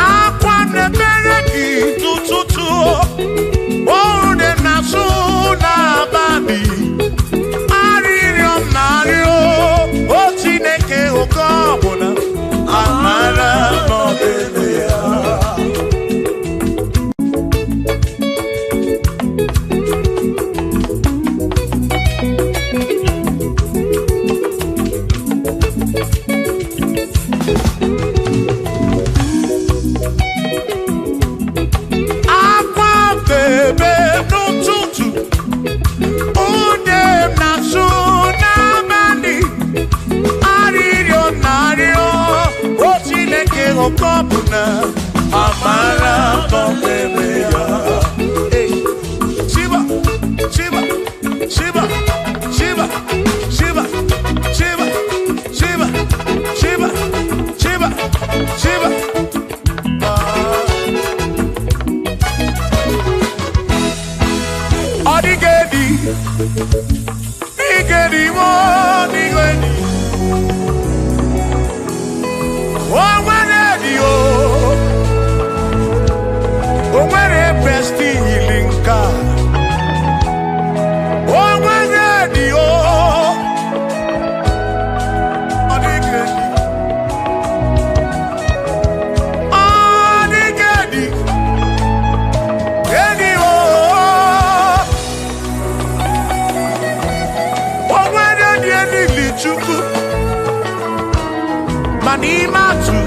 Akwa na-emere gị n'ụtụtụ, ude m na-asụ n'abalị, arịrịọ m na-arịọ o Chineke oge ọbụla amara nọ ga-ebe ya. Akwa bebe n'ụtụtụ, ude m na-asụ n'abalị, arịrịọ m na-arịọ o Chineke oge ọbụla amara nọ ga-ebe ya. Hey. Shiba, Shiba, Shiba, Shiba, Shiba, Shiba, Shiba, Shiba, Shiba, Shiba. Ọ dịghị edi, dịghị edi, ọ dịghị edi. O nwere edi o, o nwere besti yiri nke a. O nwere edi o, ọ dịghị edi. Ọ dịghị edi, edi o. O nwere dị elili Chukwu, ma n'ime atụ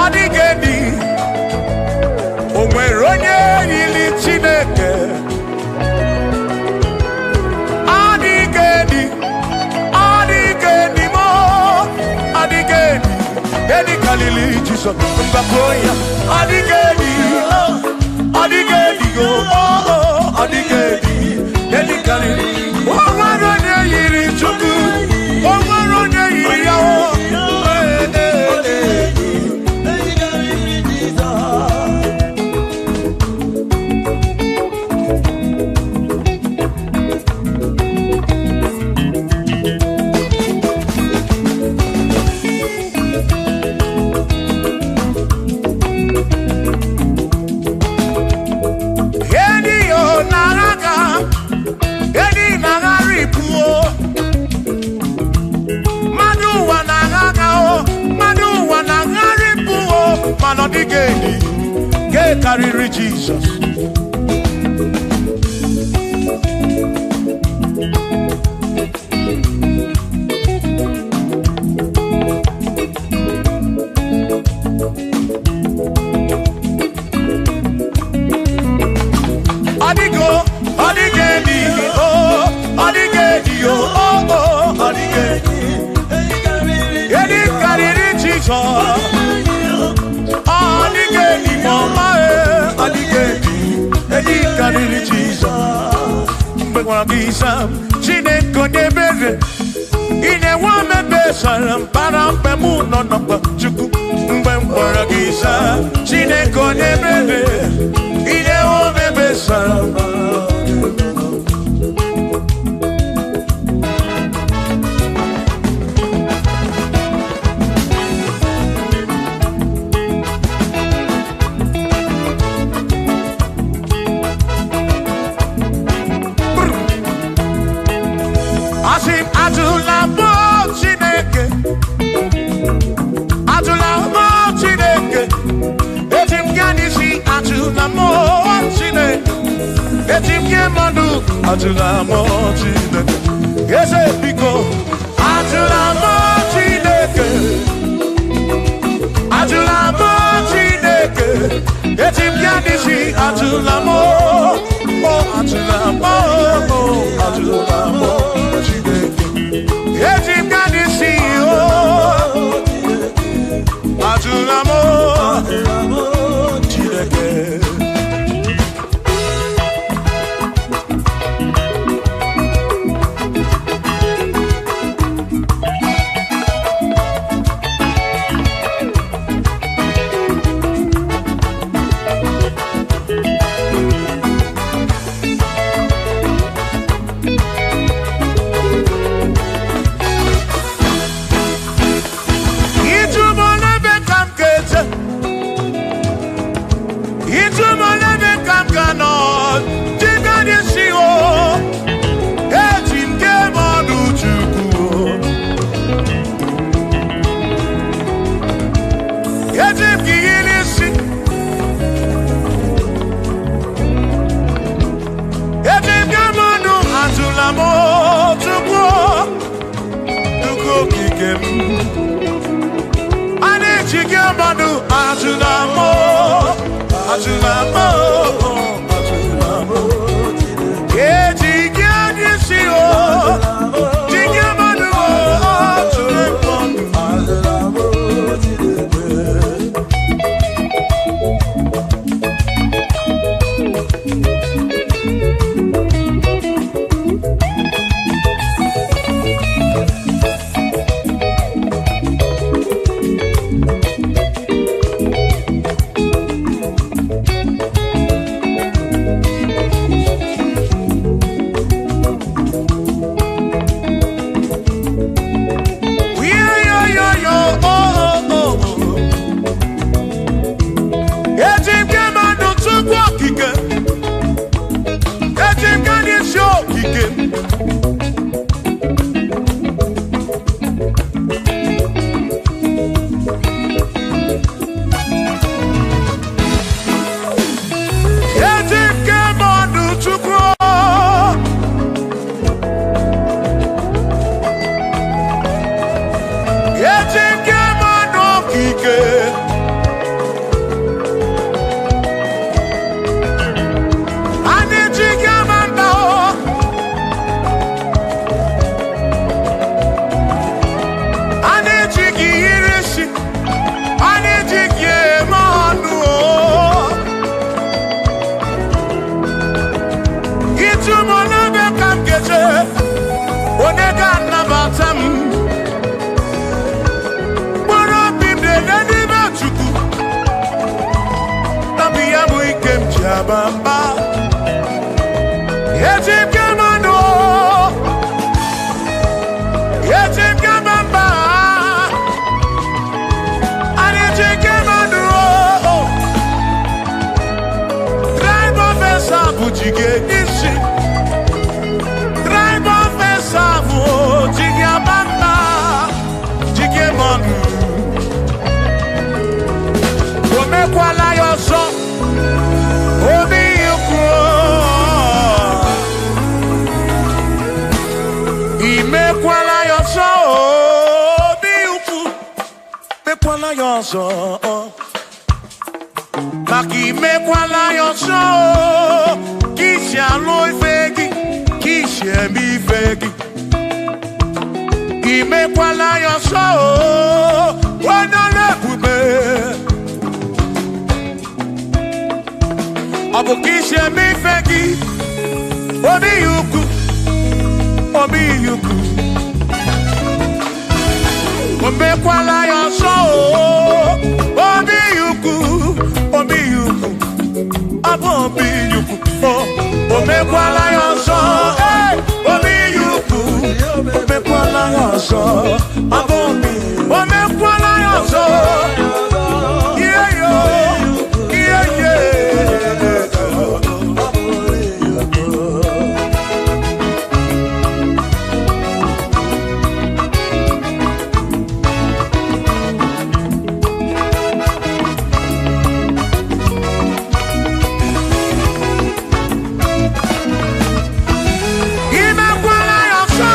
ọ dịghị edi. O nwere onye yiri Chineke. Ọ dịghị edi, ọ dịghị edi mo, ọ dịghị edi. Edi karịrị Jizọs, mgbakọ ya. Ọ dịghị edi, ọ dịghị edi go, ọ dịghị edi. Edi karịrị. O nwere onye yiri Chukwu, o nwere onye yiri ya o. Ee, ee, ee. Edi yo na-agha, edi na-agharịpụ o. Mmadụ ụwa na-agha o, mmadụ ụwa na-agharịpụ o, mana ọ dịghị edi nke karịrị Jizọs. Ọ dịgo, ọ dịghị edi o, ọ dịghị edi o, o, o, ọ dịghị edi. Edi karịrị Jizọs. Ọ dịghị edi ma ọma e, ọ dịghị edi. Edi karịrị Jizọs. Mgbe gwara gị sam, Chineke onye ebere, ị na-enwe omebe sara mbara mgbe mụ nọ na mkpa Chukwu. Mgbe m gwara gị sam, Chineke onye ebere, ị na-enwe omebe sara mbara. Asị m atụla mụ Chineke, atụla mụ Chineke, eji m gaa n'isi atụla mụ Chineke, eji m nye mmadụ atụla mụ Chineke, eze biko atụla mụ Chineke, atụla mụ Chineke, eji m gaa n'isi atụla mụ, o atụla mụ, o atụla mụ Chineke. Eji m gaa n'isi o. ike m. A na-eji gị mmadụ ajụla m, ajụla m. Eji gị anya isi o, ji gị mmadụ ajụla m. Eji m gị mmadụ tupu okike, eji m gị n'isi okike. Eji m gị mmadụ tupu eji m gị mmadụ okike. A na-eji gị ama mba o. A na-eji gị yiri isi, a na-eji gị eme ọnụ o. Ịtụ m n'ebe ka m ga-eje, onye ga-anabata m. Mkpụrụ obi m na-ele n'ime Chukwu, nabi ya bụ ike m ji aba mba. Eji m gị mmanụ o, eji m gị ama mba. A na-eji gị mmanụ o. Tribe of Esau bụ ji gị isi. Tribe of Esau bụ ji gị aba mba, ji gị mmanụ. O mekwala ya ọzọ, obi ikwu. Imekwala ya ọzọ, obi ukwu. Mekwala ya ọzọ. Maka imekwala ya ọzọ, ka isi alụ ife gị, ka isi eme ife gị. Imekwala ya ọzọ, onye ọrụ ebube. Ọ bụ ka isi eme ife gị, obi ya ukwu, obi ya ukwu. O mekwala ya ọzọ, obi ya ukwu, obi ya ukwu, ọ bụ obi ya ukwu. O mekwala ya ọzọ, ee, obi ya ukwu, o mekwala ya ọzọ, ọ bụ obi. O mekwala ya ọzọ, ihe yo, ihe ye. Imekwala ya ọzọ.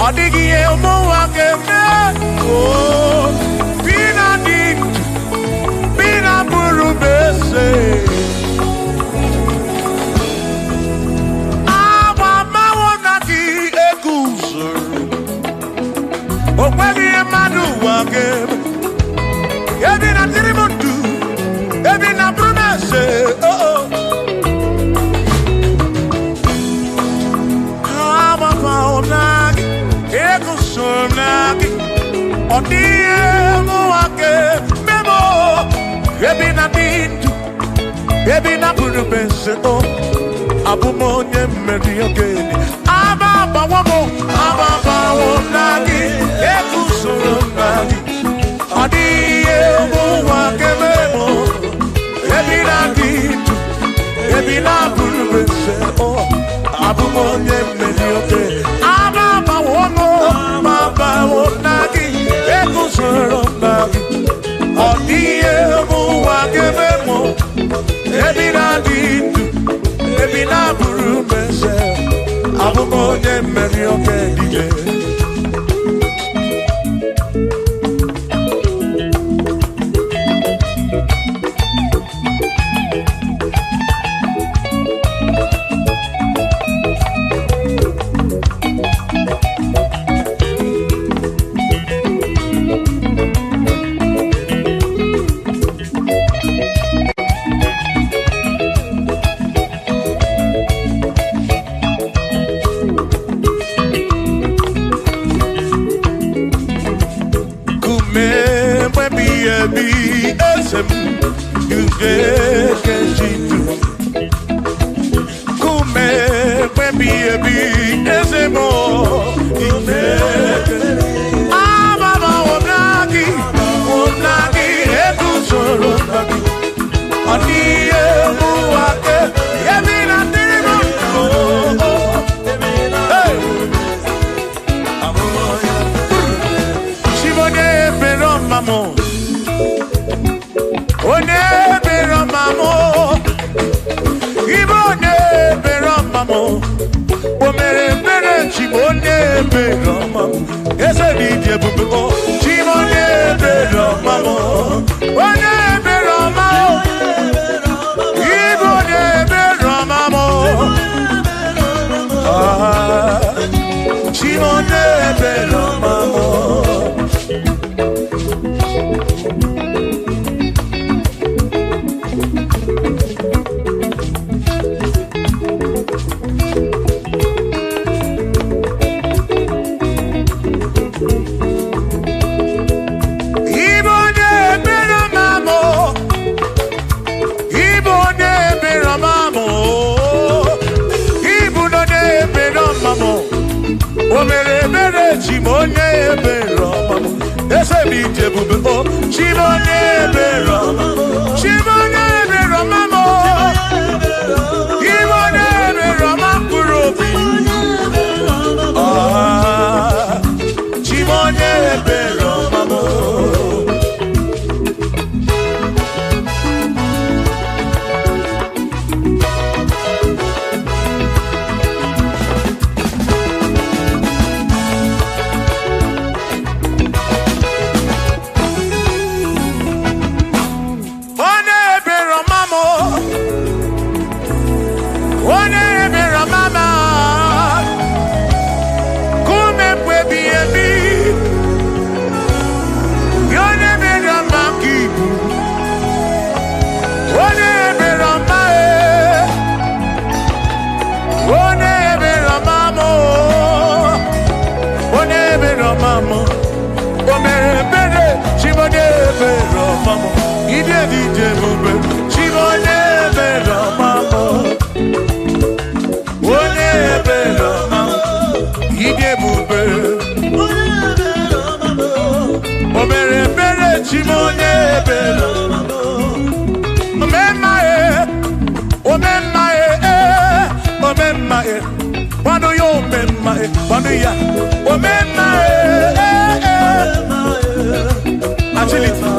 Ọ dịghị ihe ụmụnwa ga-eme. Oo, bi na dị ndụ, bi na bụrụ m eze. Agba mmanwụ na gị eguzoro. O nweghị ihe mmadụ ụwa ga-eme. Ebi na dịrị m ndụ, ebi na bụrụ m eze. Oh, oh. Agbamanwụ na gị eguzoro na gị. Ọ dịghị ihe ụmụnwa ga-eme m. Ebi na dị ndụ, ebi na bụrụ m eze. Oh. Abụ m onye mmeri ogene. Aba agbawo m, aba agbawo na gị, eguzoro m na gị. Ọ dịghị ihe ụwa ga-eme m. Ebi na dị ndụ, ebi na bụrụ m eze. Oh, abụ m onye mmeri ogene. Aba agbawo m, aba agbawo na gị, eguzoro m na gị. Ọ dịghị ihe ụwa ga-eme m. Ebi na dị ndụ, ebi na bụrụ m eze. Abụ m onye mmeri oke dike. Kume mwebi ebi eze m ugekejidu. Kume mwebi ebi eze m igeke. Ababawo na gị, na gị eguzoro na gị. Ọ dịghị ihe ụwa ke ebi na dịrị m ndụ. Hey! Chibonye ebere ọma m. Onye ebere ọma m. Ibe onye ebere ọma m. O mere ebere Chibu onye ebere ọma m. Eze dị ịdị ebube o. Chibu onye ebere ọma m. Onye ebere ọma m. Ibe onye ebere ọma m. Ah, Chibu onye ebere ọma m. Ibe onye ebere ọma m. Ibe onye ebere ọma m. Ibu onye ebere ọma m. O mere ebere chi m onye ebere ọma m. Eze m ije ebube o. Chi m onye ebere ọma m. Chi m onye ebere ọma m. Ibe onye ebere ọma mkpụrụ obi. Ah, Chi m onye ebere ọma m. Onye ebere ọma m. Onye ebere ọma m. Kume mgbe ebighị ebi. Onye ebere ọma ka ibu. Onye ebere ọma e. Onye ebere ọma m. Onye ebere ọma m. O mere ebere chi m onye ebere ọma m. Ide dị ije ebube chi m onye ebere ọma m. Onye ebere ọma m. Ide ebube. O mere ebere chi m onye ebere. Omemma e, omemma e, eh, omemma e. Kwado ya omemma e, kwado ya. Omemma e, eh, eh. Agility.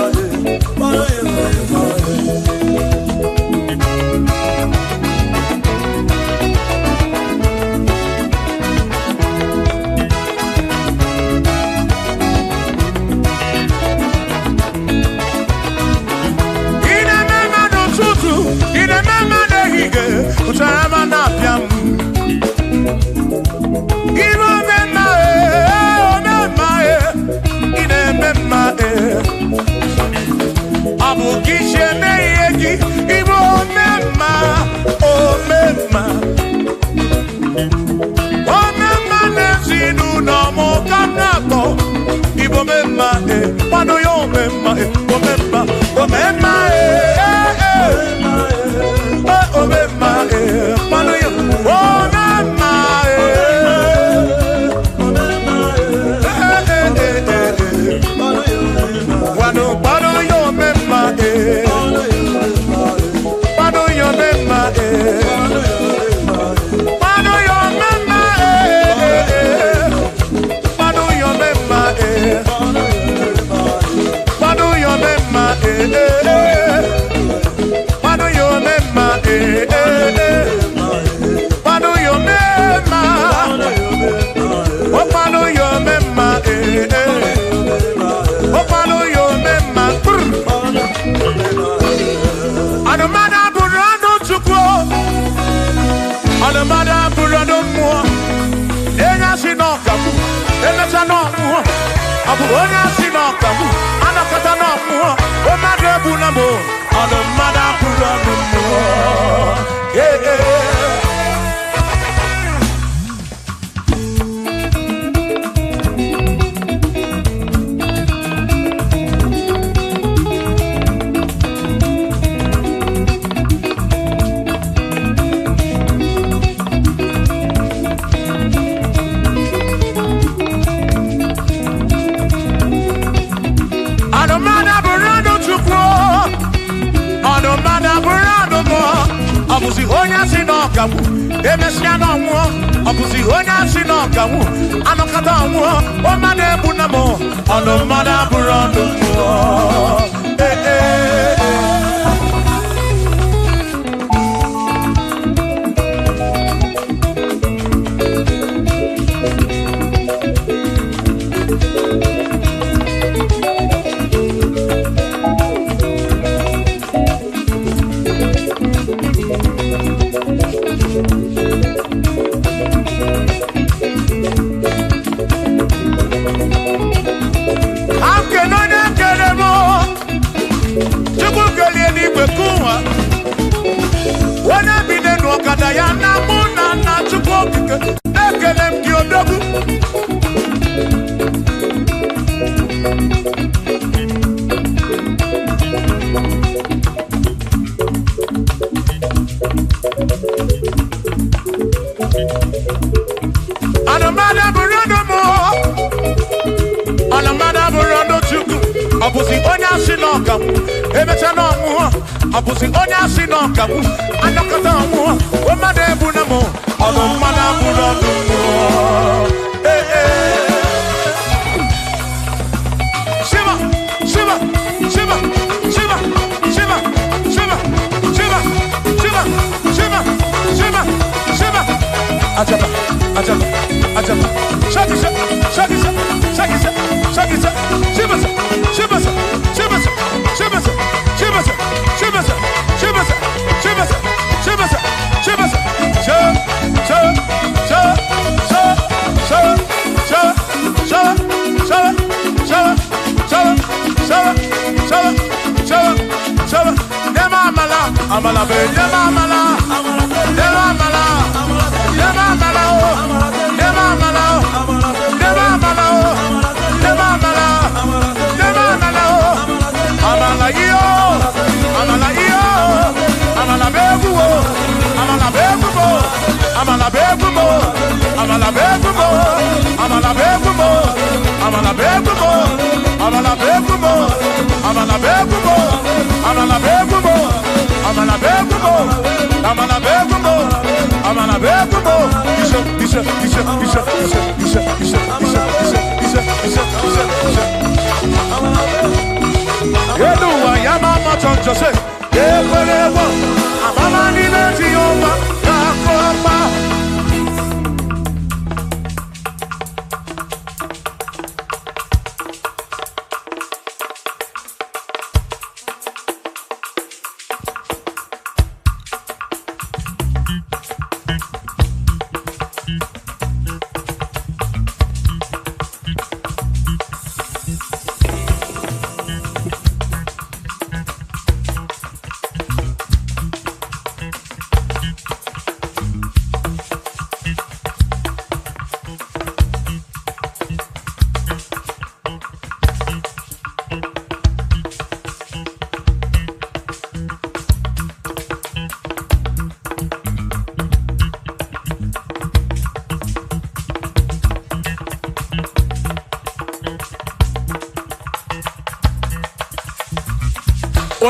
Omemma eh eh omemma eh manu yo omemma eh eh eh eh wanu panu yo omemma eh panu yo omemma eh panu yo omemma eh panu yo omemma eh panu yo omemma eh panu yo omemma eh panu yo omemma oh panu yo omemma eh oh panu yo omemma. Anumada burano chukwu, anumada burano mmụọ, enya si n'ọkagbu, emecha n'ọmụọ, ọ bụ onye si n'ọkagbu, anakọta n'ọmụọ, ọmọdụ egbu na mụ, anumada burano mmụọ. Yeah, yeah. Anumada burano chukwu, anumada burano mmụọ, ọ bụzi onye si n'ọkagbu, emesịa n'ọnwụọ, ọ bụzi onye si n'ọkagbu, anọkọta ọnwụọ, ọmọdụ egbu na mụ, anumada burano mmụọ. Eh, eh, eh. Akene onye kere m, Chukwu kelie n'igwe kụwa, onye bi n'elu ọkada ya na mụ na nna Chukwu okike, ekele m gị odogwu. Anụmanụ bụrụ ọnụ mụ, anụmanụ bụrụ ọnụ Chukwu, ọ bụzi onye asị na ọkagbu, emecha na ọnwụọ, ọ bụzi onye asị na ọkagbu, anọkọta ọnwụọ, mmadụ egbu na mụ, ọnụ mmadụ abụrụ ọnụ mmụọ. Ee, ee. Shiva, Shiva, Shiva, Shiva, Shiva, Shiva, Shiva, Shiva, Shiva, Shiva, Shiva. Ajaba, ajaba, ajaba. Shaki, shaki, shaki, shaki, shaki, Shiva, Shiva, Shiva, Shiva, Shiva, Shiva, Shiva, Shiva, Shiva, Shiva, Sha, sha, sha, sha, sha, sha, sha, sha, sha, sha, sha, sha, sha, sha. Nema amala, amala be, nema amala, nema amala, nema amala oh, nema amala oh, nema amala oh, nema amala, nema amala oh, amala iyo, amala iyo, amala be wo, amala be wo, amala be wo, amala be wo, amala be wo, amala be wo, amala be wo, amala be wo, amala be wo, amala be wo, amala be wo, amala be wo. Isha, isha, isha, isha, isha, isha, isha, isha, isha, isha, isha, isha. Yeduwa ya mama choncho se, yekwelewa, amama ni meji yoma, kakopa.